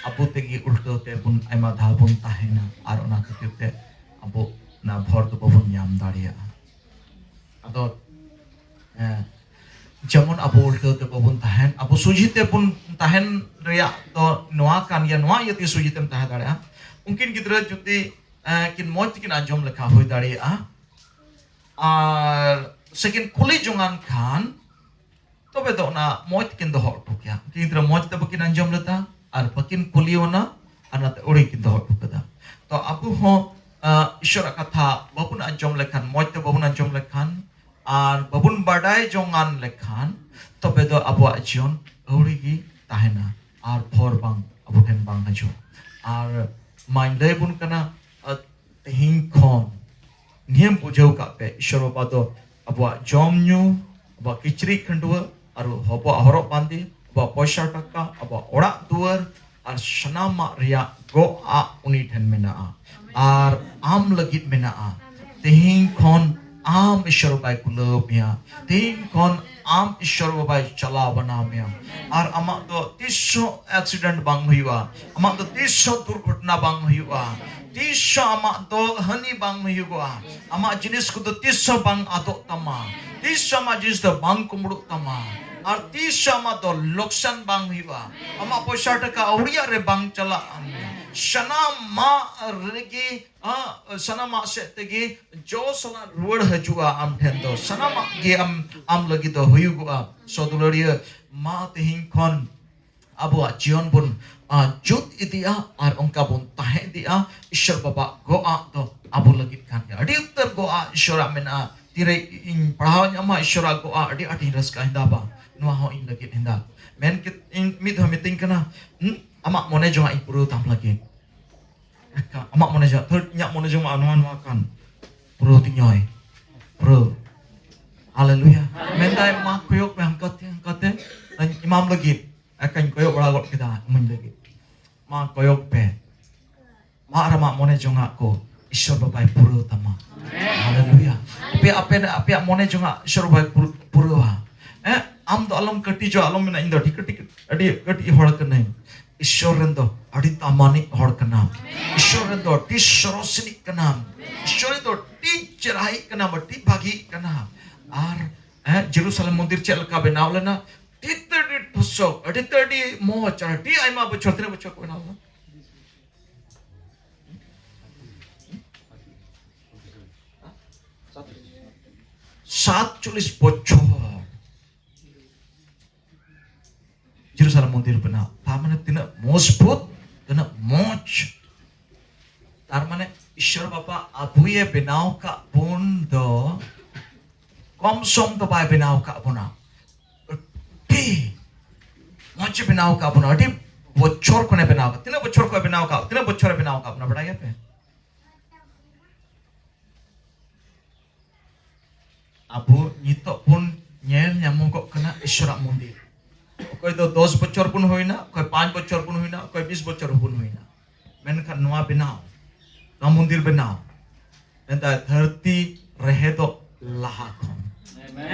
ᱟᱵᱚ ᱛᱮᱜᱮ ᱩᱞᱴᱟᱹᱣ ᱛᱮᱵᱚᱱ ᱟᱭᱢᱟ ᱫᱷᱟᱣ ᱵᱚᱱ ᱛᱟᱦᱮᱱᱟ, ᱟᱨ ᱚᱱᱟ ᱠᱷᱟᱹᱛᱤᱨ ᱛᱮ ᱟᱵᱚ ᱚᱱᱟ ᱵᱷᱚᱨ ᱫᱚ ᱵᱟᱵᱚᱱ ᱧᱟᱢ ᱫᱟᱲᱮᱭᱟᱜᱼᱟ᱾ ᱟᱫᱚ ᱦᱮᱸ, ᱡᱮᱢᱚᱱ ᱟᱵᱚ ᱩᱞᱴᱟᱹᱣ ᱛᱮ ᱵᱟᱵᱚᱱ ᱛᱟᱦᱮᱱ, ᱟᱵᱚ ᱥᱚᱡᱷᱮ ᱛᱮᱵᱚᱱ ᱛᱟᱦᱮᱱ ᱨᱮᱭᱟᱜ ᱫᱚ ᱱᱚᱣᱟ ᱠᱟᱱ ᱜᱮᱭᱟ, ᱱᱚᱣᱟ ᱤᱭᱟᱹ ᱛᱮ ᱥᱚᱡᱷᱮ ᱛᱮᱢ ᱛᱟᱦᱮᱸ ᱫᱟᱲᱮᱭᱟᱜᱼᱟ᱾ ᱩᱱᱠᱤᱱ ᱜᱤᱫᱽᱨᱟᱹ ᱡᱩᱫᱤ ᱮᱸ, ᱠᱤᱱ ᱢᱚᱡᱽ ᱛᱮᱠᱤᱱ ᱟᱸᱡᱚᱢ ᱞᱮᱠᱷᱟᱱ ᱦᱩᱭ ᱫᱟᱲᱮᱭᱟᱜᱼᱟ, ᱟᱨ ᱥᱮᱠᱤᱱ ᱠᱩᱞᱤ ᱡᱚᱝᱟᱱ ᱠᱷᱟᱱ, ᱛᱚᱵᱮ ᱫᱚ ᱚᱱᱟ ᱢᱚᱡᱽ ᱛᱮᱠᱤᱱ ᱫᱚᱦᱚ ᱦᱚᱴᱚ ᱠᱮᱭᱟ᱾ ᱩᱱᱠᱤᱱ ᱜᱤᱫᱽᱨᱟᱹ ᱢᱚᱡᱽ ᱛᱮ ᱵᱟᱹᱠᱤᱱ ᱟᱸᱡᱚᱢ ᱞᱮᱫᱟ ᱟᱨ ᱵᱟᱹᱠᱤᱱ ᱠᱩᱞᱤ ᱚᱱᱟ, ᱟᱨ ᱚᱱᱟᱛᱮ ᱟᱹᱣᱲᱤ ᱠᱤᱱ ᱫᱚᱦᱚ ᱦᱚᱴᱚ ᱠᱟᱫᱟ᱾ ᱛᱚ ᱟᱵᱚ ᱦᱚᱸ, ᱟᱸ, ᱤᱥᱚᱨᱟᱜ ᱠᱟᱛᱷᱟ ᱵᱟᱵᱚᱱ ᱟᱸᱡᱚᱢ ᱞᱮᱠᱷᱟᱱ, ᱢᱚᱡᱽ ᱛᱮ ᱵᱟᱵᱚᱱ ᱟᱸᱡᱚᱢ ᱞᱮᱠᱷᱟᱱ, ᱟᱨ ᱵᱟᱵᱚᱱ ᱵᱟᱰᱟᱭ ᱡᱚᱝᱟᱱ ᱞᱮᱠᱷᱟᱱ, ᱛᱚᱵᱮ ᱫᱚ ᱟᱵᱚᱣᱟᱜ ᱡᱤᱭᱚᱱ ᱟᱹᱣᱲᱤ ᱜᱮ ᱛᱟᱦᱮᱱᱟ ᱟᱨ ᱵᱷᱚᱨ ᱵᱟᱝ ᱟᱵᱚ ᱴᱷᱮᱱ ᱵᱟᱝ ᱦᱤᱡᱩᱜᱼᱟ᱾ ᱟᱨ ᱢᱟᱧ ᱞᱟᱹᱭ ᱟᱵᱚᱱ ᱠᱟᱱᱟ, ᱟᱸ, ᱛᱮᱦᱮᱧ ᱠᱷᱚᱱ ᱱᱤᱭᱟᱹᱢ ᱵᱩᱡᱷᱟᱹᱣ ᱠᱟᱜ ᱯᱮ, ᱤᱥᱚᱨ ᱵᱟᱵᱟ ᱫᱚ ᱟᱵᱚᱣᱟᱜ ᱡᱚᱢ ᱧᱩ, ᱟᱵᱚᱣᱟᱜ ᱠᱤᱪᱨᱤᱡ ᱠᱷᱟᱹᱰᱣᱟᱹ, ᱟᱨ ᱟᱵᱚᱣᱟᱜ ᱦᱚᱨᱚᱜ ᱵᱟᱸᱫᱮ, ᱟᱵᱚᱣᱟᱜ ᱯᱚᱭᱥᱟ ᱴᱟᱠᱟ, ᱟᱵᱚᱣᱟᱜ ᱚᱲᱟᱜ ᱫᱩᱣᱟᱹᱨ, ᱟᱨ ᱥᱟᱱᱟᱢᱟᱜ ᱨᱮᱭᱟᱜ ᱜᱚᱜ ᱟᱜ ᱩᱱᱤ ᱴᱷᱮᱱ ᱢᱮᱱᱟᱜᱼᱟ᱾ ᱟᱨ ᱟᱢ ᱞᱟᱹᱜᱤᱫ ᱢᱮᱱᱟᱜᱼᱟ᱾ ᱛᱮᱦᱮᱧ ᱠᱷᱚᱱ ᱟᱢ ᱤᱥᱚᱨ ᱵᱟᱵᱟᱭ ᱠᱩᱞᱟᱹᱣ ᱢᱮᱭᱟ᱾ ᱛᱮᱦᱮᱧ ᱠᱷᱚᱱ ᱟᱢ ᱤᱥᱚᱨ ᱵᱟᱵᱟᱭ ᱪᱟᱞᱟᱣ ᱵᱟᱱᱟᱣ ᱢᱮᱭᱟ᱾ ᱟᱨ ᱟᱢᱟᱜ ᱫᱚ ᱛᱤᱥ ᱦᱚᱸ ᱮᱠᱥᱤᱰᱮᱱᱴ ᱵᱟᱝ ᱦᱩᱭᱩᱜᱼᱟ᱾ ᱟᱢᱟᱜ ᱫᱚ ᱛᱤᱥ ᱦᱚᱸ ᱫᱩᱨᱜᱷᱚᱴᱚᱱᱟ ᱵᱟᱝ ᱦᱩᱭᱩᱜᱼᱟ᱾ ᱛᱤᱥ ᱦᱚᱸ ᱟᱢᱟᱜ ᱫᱚ ᱦᱟᱹᱱᱤ ᱵᱟᱝ ᱦᱩᱭᱩᱜᱚᱜᱼᱟ᱾ ᱟᱢᱟᱜ ᱡᱤᱱᱤᱥ ᱠᱚᱫᱚ ᱛᱤᱥ ᱦᱚᱸ ᱵᱟᱝ ᱟᱫᱚᱜ ᱛᱟᱢᱟ᱾ ᱛᱤᱥ ᱦᱚᱸ ᱟᱢᱟᱜ ᱡᱤᱱᱤᱥ ᱫᱚ ᱵᱟᱝ ᱠᱩᱢᱵᱽᱲᱩᱜ ᱛᱟᱢᱟ᱾ ᱟᱨ ᱛᱤᱥ ᱦᱚᱸ ᱟᱢᱟᱜ ᱫᱚ ᱞᱚᱠᱥᱟᱱ ᱵᱟᱝ ᱦᱩᱭᱩᱜᱼᱟ᱾ ᱟᱢᱟᱜ ᱯᱚᱭᱥᱟ ᱴᱟᱠᱟ ᱟᱹᱣᱲᱤᱭᱟᱜ ᱨᱮ ᱵᱟᱝ ᱪᱟᱞᱟᱜᱼᱟ᱾ ᱥᱟᱱᱟᱢᱟᱜ ᱨᱮᱜᱮ, ᱦᱮᱸ, ᱥᱟᱱᱟᱢᱟᱜ ᱥᱮᱫ ᱛᱮᱜᱮ ᱡᱚ ᱥᱟᱞᱟᱜ ᱨᱩᱣᱟᱹᱲ ᱦᱤᱡᱩᱜᱼᱟ ᱟᱢ ᱴᱷᱮᱱ ᱫᱚ᱾ ᱥᱟᱱᱟᱢᱟᱜ ᱜᱮ ᱟᱢ, ᱟᱢ ᱞᱟᱹᱜᱤᱫ ᱫᱚ ᱦᱩᱭᱩᱜᱚᱜᱼᱟ᱾ ᱥᱚᱫᱩᱞᱟᱹᱲᱤᱭᱟᱹ, ᱢᱟ ᱛᱮᱦᱮᱧ ᱠᱷᱚᱱ ᱟᱵᱚᱣᱟᱜ ᱡᱤᱭᱚᱱ ᱵᱚᱱ, ᱟ, ᱡᱩᱛ ᱤᱫᱤᱜᱼᱟ ᱟᱨ ᱚᱱᱠᱟ ᱵᱚᱱ ᱛᱟᱦᱮᱸ ᱤᱫᱤᱜᱼᱟ᱾ ᱤᱥᱚᱨ ᱵᱟᱵᱟᱜ ᱜᱚᱜ ᱟᱜ ᱫᱚ ᱟᱵᱚ ᱞᱟᱹᱜᱤᱫ ᱠᱟᱱ ᱜᱮᱭᱟ᱾ ᱟᱹᱰᱤ ᱩᱛᱟᱹᱨ ᱜᱚᱜ ᱟᱜ ᱤᱥᱚᱨᱟᱜ ᱢᱮᱱᱟᱜᱼᱟ᱾ ᱛᱤᱨᱮ ᱤᱧ ᱯᱟᱲᱦᱟᱣ ᱧᱟᱢᱟ ᱤᱥᱚᱨᱟᱜ ᱜᱚᱜ ᱟᱜ, ᱟᱹᱰᱤ ᱟᱸᱴ ᱤᱧ ᱨᱟᱹᱥᱠᱟᱹᱜᱼᱟ, ᱦᱮᱸᱫᱟ ᱵᱟ, ᱱᱚᱣᱟ ᱦᱚᱸ ᱤᱧ ᱞᱟᱹᱜᱤᱫ, ᱦᱮᱸᱫᱟ᱾ ᱢᱮᱱ ᱠᱮᱫ, ᱤᱧ ᱢᱤᱫ ᱫᱷᱟᱣ ᱢᱤᱛᱟᱹᱧ ᱠᱟᱱᱟ, "ᱦᱩᱸ, ᱟᱢᱟᱜ ᱢᱚᱱᱮ ᱡᱚᱝᱟᱜ ᱤᱧ ᱯᱩᱨᱟᱹᱣ ᱛᱟᱢ ᱞᱟᱹᱜᱤᱫ᱾ ᱟᱢᱟᱜ ᱢᱚᱱᱮ ᱡᱚᱝᱟᱜ, ᱛᱷᱟᱹᱨᱰ, ᱤᱧᱟᱹᱜ ᱢᱚᱱᱮ ᱡᱚᱝᱟᱜ ᱱᱚᱣᱟ, ᱱᱚᱣᱟ ᱠᱟᱱ, ᱯᱩᱨᱟᱹᱣ ᱛᱤᱧᱟᱹᱭ, ᱯᱩᱨᱟᱹᱣ᱾ ᱦᱟᱞᱮᱞᱩᱭᱟ᱾ ᱢᱮᱱᱫᱟᱭ, ᱢᱟ ᱠᱚᱭᱚᱜ ᱢᱮ ᱦᱟᱱᱠᱟᱛᱮ, ᱦᱟᱱᱠᱟᱛᱮ, ᱮᱢᱟᱢ ᱞᱟᱹᱜᱤᱫ᱾ ᱮᱠᱟᱧ ᱠᱚᱭᱚᱜ ᱵᱟᱲᱟ ᱜᱚᱫ ᱠᱮᱫᱟ, ᱤᱢᱟᱹᱧ ᱞᱟᱹᱜᱤᱫ᱾ ᱢᱟ ᱠᱚᱭᱚᱜ ᱯᱮ᱾ ᱢᱟ ᱟᱨ ᱟᱢᱟᱜ ᱢᱚᱱᱮ ᱡᱚᱝᱟᱜ ᱠᱚ ᱤᱥᱚᱨ ᱵᱟᱵᱟᱭ ᱯᱩᱨᱟᱹᱣ ᱛᱟᱢᱟ᱾ ᱦᱟᱞᱮᱞᱩᱭᱟ᱾ ᱟᱯᱮ, ᱟᱯᱮ, ᱟᱯᱮᱭᱟᱜ ᱢᱚᱱᱮ ᱡᱚᱝᱟᱜ ᱤᱥᱚᱨ ᱵᱟᱵᱟᱭ ᱯᱩᱨ-, ᱯᱩᱨᱟᱹᱣᱟ᱾ ᱦᱮᱸ? ᱟᱢ ᱫᱚ ᱟᱞᱚᱢ ᱠᱟᱹᱴᱤᱡᱚᱜ, ᱟᱞᱚᱢ ᱢᱮᱱᱟ, "ᱤᱧ ᱫᱚ ᱟᱹᱰᱤ ᱠᱟᱹᱴᱤᱡ, ᱟᱹᱰᱤ ᱠᱟᱹᱴᱤᱡ ᱦᱚᱲ ᱠᱟᱹᱱᱟᱹᱧ᱾" ᱤᱥᱚᱨ ᱨᱮᱱ ᱫᱚ ᱟᱹᱰᱤ ᱫᱟᱢᱟᱱᱤᱡ ᱦᱚᱲ ᱠᱟᱱᱟᱢ᱾ ᱤᱥᱚᱨ ᱨᱮᱱ ᱫᱚ ᱟᱹᱰᱤ ᱥᱚᱨᱚᱥᱤᱱᱤᱡ ᱠᱟᱱᱟᱢ᱾ ᱤᱥᱚᱨ ᱨᱮᱱ ᱫᱚ ᱟᱹᱰᱤ ᱪᱮᱨᱦᱟᱭᱤᱡ ᱠᱟᱱᱟᱢ, ᱟᱹᱰᱤ ᱵᱷᱟᱹᱜᱤᱭᱤᱡ ᱠᱟᱱᱟᱢ᱾ ᱟᱨ, ᱦᱮᱸ, ᱡᱮᱨᱩᱥᱟᱞᱮᱢ ᱢᱚᱱᱫᱤᱨ ᱪᱮᱫ ᱞᱮᱠᱟ ᱵᱮᱱᱟᱣ ᱞᱮᱱᱟ? ᱟᱹᱰᱤ ᱛᱮ ᱟᱹᱰᱤ ᱴᱷᱚᱥᱚᱠ, ᱟᱹᱰᱤ ᱛᱮ ᱟᱹᱰᱤ ᱢᱚᱡᱽ, ᱟᱨ ᱟᱹᱰᱤ ᱟᱭᱢᱟ ᱵᱚᱪᱷᱚᱨ, ᱛᱤᱱᱟᱹᱜ ᱵᱚᱪᱷᱚᱨ ᱠᱚ ᱵᱮᱱᱟᱣ ᱞᱮᱱᱟ? ᱥᱟᱛᱪᱚᱞᱞᱤᱥ ᱵᱚᱪᱷᱚᱨ ᱡᱮᱨᱩᱥᱟᱞᱮᱢ ᱢᱚᱱᱫᱤᱨ ᱵᱮᱱᱟᱣ᱾ ᱛᱟᱨ ᱢᱟᱱᱮ ᱛᱤᱱᱟᱹᱜ ᱢᱚᱡᱽᱵᱩᱛ, ᱛᱤᱱᱟᱹᱜ ᱢᱚᱡᱽ᱾ ᱛᱟᱨ ᱢᱟᱱᱮ ᱤᱥᱚᱨ ᱵᱟᱵᱟ ᱟᱵᱚᱭᱮ ᱵᱮᱱᱟᱣ ᱠᱟᱜ ᱵᱚᱱ ᱫᱚ ᱠᱚᱢ ᱥᱚᱢ ᱫᱚ ᱵᱟᱭ ᱵᱮᱱᱟᱣ ᱠᱟᱜ ᱵᱚᱱᱟ᱾ ᱟᱹᱰᱤ ᱢᱚᱡᱽ ᱮ ᱵᱮᱱᱟᱣ ᱠᱟᱜ ᱵᱚᱱᱟ᱾ ᱟᱹᱰᱤ ᱵᱚᱪᱷᱚᱨ ᱠᱷᱚᱱᱮ ᱵᱮᱱᱟᱣ ᱠᱟᱜ᱾ ᱛᱤᱱᱟᱹᱜ ᱵᱚᱪᱷᱚᱨ ᱠᱷᱚᱱ ᱵᱮᱱᱟᱣ ᱠᱟᱜ, ᱛᱤᱱᱟᱹᱜ ᱵᱚᱪᱷᱚᱨᱮ ᱵᱮᱱᱟᱣ ᱠᱟᱜ ᱵᱚᱱᱟ, ᱵᱟᱰᱟᱭ ᱜᱮᱭᱟᱯᱮ? ᱟᱵᱚ ᱱᱤᱛᱚᱜ ᱵᱚᱱ ᱧᱮᱞ ᱧᱟᱢᱚᱜᱚᱜ ᱠᱟᱱᱟ ᱤᱥᱚᱨᱟᱜ ᱢᱚᱱᱫᱤᱨ᱾ ᱚᱠᱚᱭ ᱫᱚ ᱫᱚᱥ ᱵᱚᱪᱷᱚᱨ ᱵᱚᱱ ᱦᱩᱭᱱᱟ, ᱚᱠᱚᱭ ᱯᱟᱸᱪ ᱵᱚᱪᱷᱚᱨ ᱵᱚᱱ ᱦᱩᱭᱱᱟ, ᱚᱠᱚᱭ ᱵᱤᱥ ᱵᱚᱪᱷᱚᱨ ᱦᱚᱸᱵᱚᱱ ᱦᱩᱭᱱᱟ᱾ ᱢᱮᱱᱠᱷᱟᱱ ᱱᱚᱣᱟ ᱵᱮᱱᱟᱣ, ᱱᱚᱣᱟ ᱢᱚᱱᱫᱤᱨ ᱵᱮᱱᱟᱣ, ᱢᱮᱱᱫᱟᱭ ᱫᱷᱟᱹᱨᱛᱤ ᱨᱮᱦᱮᱫᱚᱜ ᱞᱟᱦᱟ ᱠᱷᱚᱱ᱾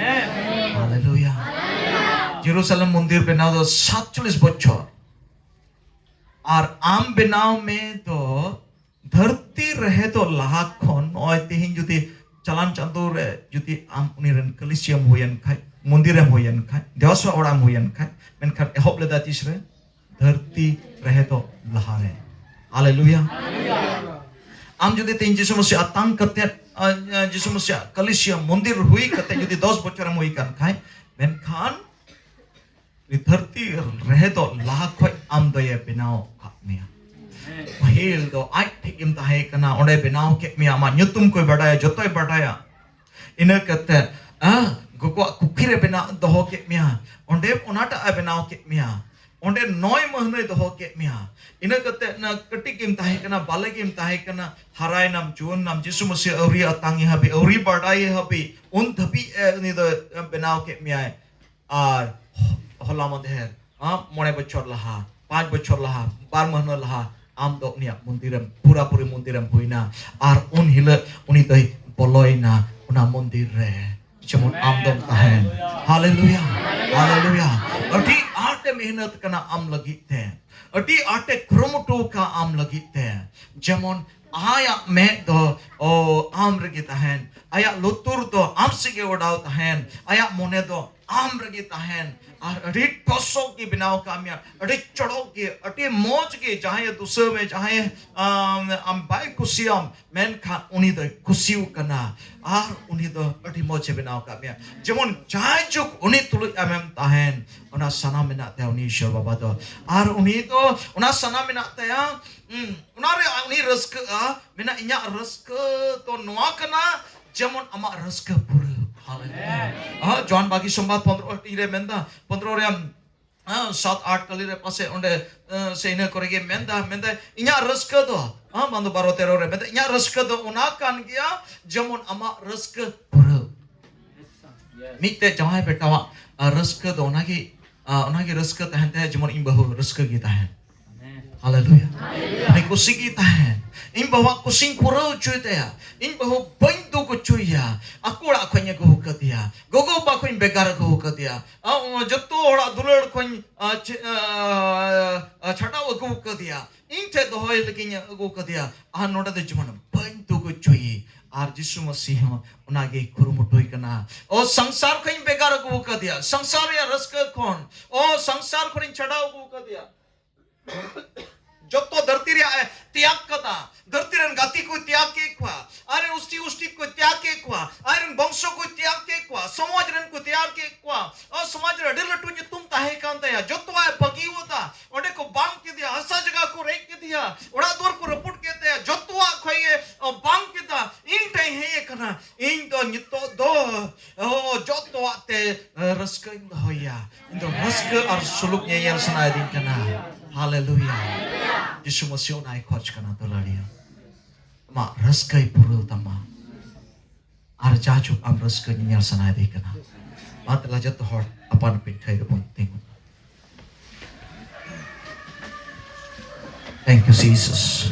ᱦᱟᱞᱮᱞᱩᱭᱟ᱾ ᱡᱮᱨᱩᱥᱟᱞᱮᱢ ᱢᱚᱱᱫᱤᱨ ᱵᱮᱱᱟᱣ ᱫᱚ ᱥᱟᱛᱪᱚᱞᱞᱤᱥ ᱵᱚᱪᱷᱚᱨ᱾ ᱟᱨ ᱟᱢ ᱵᱮᱱᱟᱣ ᱢᱮ ᱫᱚ ᱫᱷᱟᱹᱨᱛᱤ ᱨᱮᱦᱮᱫᱚᱜ ᱞᱟᱦᱟ ᱠᱷᱚᱱ᱾ ᱱᱚᱜᱼᱚᱭ ᱛᱮᱦᱮᱧ ᱡᱩᱫᱤ ᱪᱟᱞᱟᱱ ᱪᱟᱸᱫᱳ ᱨᱮ ᱡᱩᱫᱤ ᱟᱢ ᱩᱱᱤ ᱨᱮᱱ ᱠᱟᱹᱞᱤᱥᱤᱭᱟᱢ ᱦᱩᱭᱮᱱ ᱠᱷᱟᱡ, ᱢᱚᱱᱫᱤᱨᱮᱢ ᱦᱩᱭᱮᱱ ᱠᱷᱟᱡ, ᱫᱮᱣᱟᱥ ᱚᱲᱟᱜ ᱮᱢ ᱦᱩᱭᱮᱱ ᱠᱷᱟᱡ, ᱢᱮᱱᱠᱷᱟᱱ ᱮᱦᱚᱵ ᱞᱮᱫᱟ ᱛᱤᱥ ᱨᱮ? ᱫᱷᱟᱹᱨᱛᱤ ᱨᱮᱦᱮᱫᱚᱜ ᱞᱟᱦᱟᱨᱮ᱾ ᱦᱟᱞᱮᱞᱩᱭᱟ᱾ ᱟᱢ ᱡᱩᱫᱤ ᱛᱮᱦᱮᱧ ᱡᱤᱥᱩ ᱢᱟᱹᱥᱤ ᱟᱛᱟᱝ ᱠᱟᱛᱮ, ᱟ, ᱟ, ᱡᱤᱥᱩ ᱢᱟᱹᱥᱤᱭᱟᱜ ᱠᱟᱹᱞᱤᱥᱤᱭᱟ ᱢᱚᱱᱫᱤᱨ ᱦᱩᱭ ᱠᱟᱛᱮ ᱡᱩᱫᱤ ᱫᱚᱥ ᱵᱚᱪᱷᱚᱨᱮᱢ ᱦᱩᱭ ᱠᱟᱱ ᱠᱷᱟᱡ, ᱢᱮᱱᱠᱷᱟᱱ ᱩᱱᱤ ᱫᱷᱟᱹᱨᱛᱤ ᱨᱮᱦᱮᱫᱚᱜ ᱞᱟᱦᱟ ᱠᱷᱚᱡ ᱟᱢ ᱫᱚᱭᱮ ᱵᱮᱱᱟᱣ ᱟᱠᱟᱫ ᱢᱮᱭᱟ᱾ ᱯᱟᱹᱦᱤᱞ ᱫᱚ ᱟᱡ ᱴᱷᱮᱡ ᱜᱮᱢ ᱛᱟᱦᱮᱸ ᱠᱟᱱᱟ, ᱚᱸᱰᱮ ᱵᱮᱱᱟᱣ ᱠᱮᱫ ᱢᱮᱭᱟ, ᱟᱢᱟᱜ ᱧᱩᱛᱩᱢ ᱠᱚᱭ ᱵᱟᱰᱟᱭᱟ, ᱡᱚᱛᱚᱭ ᱵᱟᱰᱟᱭᱟ᱾ ᱤᱱᱟᱹ ᱠᱟᱛᱮ, ᱟ, ᱜᱚᱜᱚᱣᱟᱜ ᱠᱩᱠᱷᱤ ᱨᱮ ᱵᱮᱱᱟᱣ ᱫᱚᱦᱚ ᱠᱮᱫ ᱢᱮᱭᱟ, ᱚᱸᱰᱮ ᱚᱱᱟᱴᱟᱜ ᱮ ᱵᱮᱱᱟᱣ ᱠᱮᱫ ᱢᱮᱭᱟ᱾ ᱚᱸᱰᱮ ᱱᱚᱭ ᱢᱟᱹᱦᱱᱟᱹᱭ ᱫᱚᱦᱚ ᱠᱮᱫ ᱢᱮᱭᱟ᱾ ᱤᱱᱟᱹ ᱠᱟᱛᱮ ᱚᱱᱟ ᱠᱟᱹᱴᱤᱡ ᱜᱮᱢ ᱛᱟᱦᱮᱸ ᱠᱟᱱᱟ, ᱵᱟᱞᱮ ᱜᱮᱢ ᱛᱟᱦᱮᱸ ᱠᱟᱱᱟ, ᱦᱟᱨᱟᱭᱮᱱᱟᱢ, ᱡᱩᱣᱟᱹᱱ ᱱᱟᱢ, ᱡᱤᱥᱩ ᱢᱟᱹᱥᱤ ᱟᱹᱣᱨᱤ ᱟᱛᱟᱝ ᱮ ᱦᱟᱹᱵᱤᱡ, ᱟᱹᱣᱨᱤ ᱵᱟᱰᱟᱭᱮ ᱦᱟᱹᱵᱤᱡ, ᱩᱱ ᱫᱷᱟᱹᱵᱤᱡ ᱮ ᱩᱱᱤ ᱫᱚ ᱵᱮᱱᱟᱣ ᱠᱮᱫ ᱢᱮᱭᱟᱭ᱾ ᱟᱨ ᱦᱚᱞᱟ ᱢᱟᱫᱷᱮᱨ, ᱦᱟᱸ, ᱢᱚᱬᱮ ᱵᱚᱪᱷᱚᱨ ᱞᱟᱦᱟ, ᱯᱟᱸᱪ ᱵᱚᱪᱷᱚᱨ ᱞᱟᱦᱟ, ᱵᱟᱨ ᱢᱟᱹᱦᱱᱟᱹ ᱞᱟᱦᱟ, ᱟᱢ ᱫᱚ ᱩᱱᱤᱭᱟᱜ ᱢᱚᱱᱫᱤᱨᱮᱢ, ᱯᱩᱨᱟᱹᱯᱩᱨᱤ ᱢᱚᱱᱫᱤᱨᱮᱢ ᱦᱩᱭᱱᱟ᱾ ᱟᱨ ᱩᱱ ᱦᱤᱞᱳᱜ ᱩᱱᱤ ᱫᱚᱭ ᱵᱚᱞᱚᱭᱮᱱᱟ ᱚᱱᱟ ᱢᱚᱱᱫᱤᱨ ᱨᱮ, ᱡᱮᱢᱚᱱ ᱟᱢ ᱫᱚᱢ ᱛᱟᱦᱮᱱ᱾ ᱦᱟᱞᱮᱞᱩᱭᱟ, ᱦᱟᱞᱮᱞᱩᱭᱟ᱾ ᱟᱹᱰᱤ ᱟᱸᱴᱮ ᱢᱮᱦᱱᱚᱛ ᱠᱟᱱᱟ ᱟᱢ ᱞᱟᱹᱜᱤᱫ ᱛᱮ, ᱟᱹᱰᱤ ᱟᱸᱴᱮ ᱠᱩᱨᱩᱢᱩᱴᱩ ᱟᱠᱟᱫ ᱟᱢ ᱞᱟᱹᱜᱤᱫ ᱛᱮ, ᱡᱮᱢᱚᱱ ᱟᱭᱟᱜ ᱢᱮᱫ ᱫᱚ, ᱚ, ᱟᱢ ᱨᱮᱜᱮ ᱛᱟᱦᱮᱱ, ᱟᱭᱟᱜ ᱞᱩᱛᱩᱨ ᱫᱚ ᱟᱢ ᱥᱮᱫ ᱜᱮ ᱚᱰᱟᱣ ᱛᱟᱦᱮᱱ, ᱟᱭᱟᱜ ᱢᱚᱱᱮ ᱫᱚ ᱟᱢ ᱨᱮᱜᱮ ᱛᱟᱦᱮᱱ᱾ ᱟᱨ ᱟᱹᱰᱤ ᱴᱚᱥᱚᱜ ᱜᱮ ᱵᱮᱱᱟᱣ ᱟᱠᱟᱫ ᱢᱮᱭᱟ, ᱟᱹᱰᱤ ᱪᱚᱲᱚᱠ ᱜᱮ, ᱟᱹᱰᱤ ᱢᱚᱡᱽ ᱜᱮ᱾ ᱡᱟᱦᱟᱸᱭᱮ ᱫᱩᱥᱟᱹᱣ ᱢᱮ, ᱡᱟᱦᱟᱸᱭᱮ, ᱟᱢ, ᱟᱢ ᱵᱟᱭ ᱠᱩᱥᱤᱭᱟᱢ, ᱢᱮᱱᱠᱷᱟᱱ ᱩᱱᱤ ᱫᱚᱭ ᱠᱩᱥᱤᱣ ᱠᱟᱱᱟ᱾ ᱟᱨ ᱩᱱᱤ ᱫᱚ ᱟᱹᱰᱤ ᱢᱚᱡᱽ ᱮ ᱵᱮᱱᱟᱣ ᱟᱠᱟᱫ ᱢᱮᱭᱟ᱾ ᱡᱮᱢᱚᱱ ᱡᱟᱭᱡᱩᱜᱽ ᱩᱱᱤ ᱛᱩᱞᱩᱡ ᱟᱢᱮᱢ ᱛᱟᱦᱮᱱ, ᱚᱱᱟ ᱥᱟᱱᱟᱢ ᱢᱮᱱᱟᱜ ᱛᱟᱭᱟ ᱩᱱᱤ ᱤᱥᱚᱨ ᱵᱟᱵᱟ ᱫᱚ᱾ ᱟᱨ ᱩᱱᱤ ᱫᱚ ᱚᱱᱟ ᱥᱟᱱᱟᱢ ᱢᱮᱱᱟᱜ ᱛᱟᱭᱟ, ᱦᱩᱸ, ᱚᱱᱟᱨᱮ ᱩᱱᱤ ᱨᱟᱹᱥᱠᱟᱹᱜᱼᱟ᱾ ᱢᱮᱱᱟ, ᱤᱧᱟᱹᱜ ᱨᱟᱹᱥᱠᱟᱹ ᱫᱚ ᱱᱚᱣᱟ ᱠᱟᱱᱟ, ᱡᱮᱢᱚᱱ ᱟᱢᱟᱜ ᱨᱟᱹᱥᱠᱟᱹ ᱯᱩᱨᱟᱹᱣ᱾ ᱦᱟᱞᱮᱞᱩᱭᱟ᱾ ᱦᱮᱸ, ᱡᱚᱦᱟᱱ ᱵᱟᱜᱤ ᱥᱚᱢᱵᱟᱫ ᱯᱚᱱᱫᱽᱨᱚ ᱦᱟᱹᱴᱤᱧ ᱨᱮ ᱢᱮᱱᱫᱟ, ᱯᱚᱱᱫᱽᱨᱚ ᱨᱮ, ᱦᱮᱸ, ᱥᱟᱛ ᱟᱴ ᱠᱟᱹᱞᱤ ᱨᱮ ᱯᱟᱥᱮ ᱚᱸᱰᱮ, ᱮ, ᱥᱮ ᱤᱱᱟᱹ ᱠᱚᱨᱮ ᱜᱮ ᱢᱮᱱᱫᱟ, ᱢᱮᱱᱫᱟ, ᱤᱧᱟᱹᱜ ᱨᱟᱹᱥᱠᱟᱹ ᱫᱚ, ᱦᱮᱸ, ᱵᱟᱝ ᱫᱚ ᱵᱟᱨᱚ ᱛᱮᱨᱚ ᱨᱮ ᱢᱮᱱᱫᱟ, ᱤᱧᱟᱹᱜ ᱨᱟᱹᱥᱠᱟᱹ ᱫᱚ ᱚᱱᱟ ᱠᱟᱱ ᱜᱮᱭᱟ, ᱡᱮᱢᱚᱱ ᱟᱢᱟᱜ ᱨᱟᱹᱥᱠᱟᱹ ᱯᱩᱨᱟᱹᱣ᱾ ᱢᱤᱫᱴᱮᱡ ᱡᱟᱶᱟᱭ ᱵᱮᱴᱟᱣᱟᱜ, ᱟ, ᱨᱟᱹᱥᱠᱟᱹ ᱫᱚ ᱚᱱᱟᱜᱮ, ᱟ, ᱚᱱᱟᱜᱮ ᱨᱟᱹᱥᱠᱟᱹ ᱛᱟᱦᱮᱱ ᱛᱟᱭᱟ, ᱡᱮᱢᱚᱱ ᱤᱧ ᱵᱟᱹᱦᱩ ᱨᱟᱹᱥᱠᱟᱹ ᱜᱮ ᱛᱟᱦᱮᱱ᱾ ᱦᱟᱞᱮᱞᱩᱭᱟ᱾ ᱩᱱᱤ ᱠᱩᱥᱤ ᱜᱮ ᱛᱟᱦᱮᱱ᱾ ᱤᱧ ᱵᱟᱹᱦᱩᱣᱟᱜ ᱠᱩᱥᱤᱧ ᱯᱩᱨᱟᱹᱣ ᱦᱚᱪᱚᱭ ᱛᱟᱭᱟ᱾ ᱤᱧ ᱵᱟᱹᱦᱩ ᱵᱟᱹᱧ ᱫᱩᱠ ᱦᱚᱪᱚᱭᱮᱭᱟ᱾ ᱟᱠᱚ ᱚᱲᱟᱜ ᱠᱷᱚᱱ ᱤᱧ ᱟᱹᱜᱩ ᱟᱠᱟᱫᱮᱭᱟ᱾ ᱜᱚᱜᱚ ᱵᱟᱵᱟ ᱠᱷᱚᱱ ᱤᱧ ᱵᱷᱮᱜᱟᱨ ᱟᱹᱜᱩ ᱟᱠᱟᱫᱮᱭᱟ᱾ ᱟ, ᱚ, ᱡᱚᱛᱚ ᱦᱚᱲᱟᱜ ᱫᱩᱞᱟᱹᱲ ᱠᱷᱚᱱ, ᱟ, ᱪᱮ-, ᱟ, ᱟ, ᱪᱷᱟᱰᱟᱣ ᱟᱹᱜᱩ ᱟᱠᱟᱫᱮᱭᱟ᱾ ᱤᱧ ᱴᱷᱮᱡ ᱫᱚᱦᱚᱭ ᱞᱟᱹᱜᱤᱫ ᱤᱧ ᱟᱹᱜᱩ ᱟᱠᱟᱫᱮᱭᱟ᱾ ᱟᱨ ᱱᱚᱰᱮ ᱫᱚ ᱡᱮᱢᱚᱱ ᱵᱟᱹᱧ ᱫᱩᱠ ᱦᱚᱪᱚᱭᱮ᱾ ᱟᱨ ᱡᱤᱥᱩ ᱢᱟᱹᱥᱤ ᱦᱚᱸ ᱚᱱᱟᱜᱮ ᱠᱩᱨᱩᱢᱩᱴᱩᱭ ᱠᱟᱱᱟ᱾ ᱚ, ᱥᱚᱝᱥᱟᱨ ᱠᱷᱚᱱ ᱤᱧ ᱵᱷᱮᱜᱟᱨ ᱟᱹᱜᱩ ᱟᱠᱟᱫᱮᱭᱟ᱾ ᱥᱚᱝᱥᱟᱨ ᱨᱮᱭᱟᱜ ᱨᱟᱹᱥᱠᱟᱹ ᱠᱷᱚᱱ, ᱚ, ᱥᱚᱝᱥᱟᱨ ᱠᱷᱚᱱ ᱤᱧ ᱪᱷᱟᱰᱟᱣ ᱟᱹᱜᱩ ᱟᱠᱟᱫᱮᱭᱟ᱾ ᱡᱚᱛᱚ ᱫᱷᱟᱹᱨᱛᱤ ᱨᱮᱭᱟᱜ ᱮ ᱛᱮᱭᱟᱜ ᱠᱟᱫᱟ᱾ ᱫᱷᱟᱹᱨᱛᱤ ᱨᱮᱱ ᱜᱟᱛᱮ ᱠᱚᱭ ᱛᱮᱭᱟᱜ ᱠᱮᱫ ᱠᱚᱣᱟ᱾ ᱟᱨ ᱩᱥᱴᱤ ᱩᱥᱴᱤ ᱠᱚᱭ ᱛᱮᱭᱟᱜ ᱠᱮᱫ ᱠᱚᱣᱟ᱾ ᱟᱡ ᱨᱮᱱ ᱵᱚᱝᱥᱚ ᱠᱚᱭ ᱛᱮᱭᱟᱜ ᱠᱮᱫ ᱠᱚᱣᱟ᱾ ᱥᱚᱢᱟᱡᱽ ᱨᱮᱱ ᱠᱚ ᱛᱮᱭᱟᱨ ᱠᱮᱫ ᱠᱚᱣᱟ᱾ ᱟᱨ ᱥᱚᱢᱟᱡᱽ ᱨᱮ ᱟᱹᱰᱤ ᱞᱟᱹᱴᱩ ᱧᱩᱛᱩᱢ ᱛᱟᱦᱮᱸ ᱠᱟᱱ ᱛᱟᱭᱟ᱾ ᱡᱚᱛᱚᱣᱟᱜ ᱮ ᱵᱟᱹᱜᱤᱣᱟᱫᱟ᱾ ᱚᱸᱰᱮ ᱠᱚ ᱵᱟᱝ ᱠᱮᱫᱮᱭᱟ᱾ ᱦᱟᱥᱟ ᱡᱟᱭᱜᱟ ᱠᱚ ᱨᱮᱡ ᱠᱮᱫᱮᱭᱟ᱾ ᱚᱲᱟᱜ ᱫᱩᱣᱟᱹᱨ ᱠᱚ ᱨᱟᱹᱯᱩᱫ ᱠᱮᱫ ᱛᱟᱭᱟ᱾ ᱡᱚᱛᱚᱣᱟᱜ ᱠᱷᱚᱡ ᱮ, ᱚ, ᱵᱟᱝ ᱠᱮᱫᱟ᱾ ᱤᱧ ᱴᱷᱮᱱ ᱦᱮᱡ ᱟᱠᱟᱱᱟ᱾ ᱤᱧ ᱫᱚ ᱱᱤᱛᱚᱜ ᱫᱚ, ᱚ, ᱡᱚᱛᱚᱣᱟᱜ ᱛᱮ, ᱮ, ᱨᱟᱹᱥᱠᱟᱹᱧ ᱫᱚᱦᱚᱭᱟ᱾ ᱤᱧ ᱫᱚ ᱨᱟᱹᱥᱠᱟᱹ ᱟᱨ ᱥᱩᱞᱩᱠ ᱧᱮᱧᱮᱞ ᱥᱟᱱᱟᱭᱮᱫᱤᱧ ᱠᱟᱱᱟ᱾ ᱦᱟᱞᱮᱞᱩᱭᱟ᱾ ᱡᱤᱥᱩ ᱢᱟᱹᱥᱤ ᱚᱱᱟᱭ ᱠᱷᱚᱡᱽ ᱠᱟᱱᱟ, ᱫᱩᱞᱟᱹᱲᱤᱭᱟᱹ᱾ ᱟᱢᱟᱜ ᱨᱟᱹᱥᱠᱟᱹᱭ ᱯᱩᱨᱟᱹᱣ ᱛᱟᱢᱟ᱾ ᱟᱨ ᱡᱟᱭᱡᱩᱜᱽ ᱟᱢ ᱨᱟᱹᱥᱠᱟᱹ ᱧᱮᱧᱮᱞ ᱥᱟᱱᱟᱭᱮᱫᱤᱧ ᱠᱟᱱᱟ᱾ ᱢᱟ ᱫᱮᱞᱟ ᱡᱚᱛᱚ ᱦᱚᱲ ᱟᱯᱟᱱ ᱟᱹᱯᱤᱱ ᱴᱷᱟᱹᱭ ᱨᱮᱵᱚᱱ ᱛᱤᱸᱜᱩᱱᱟ᱾ Thank you, Jesus.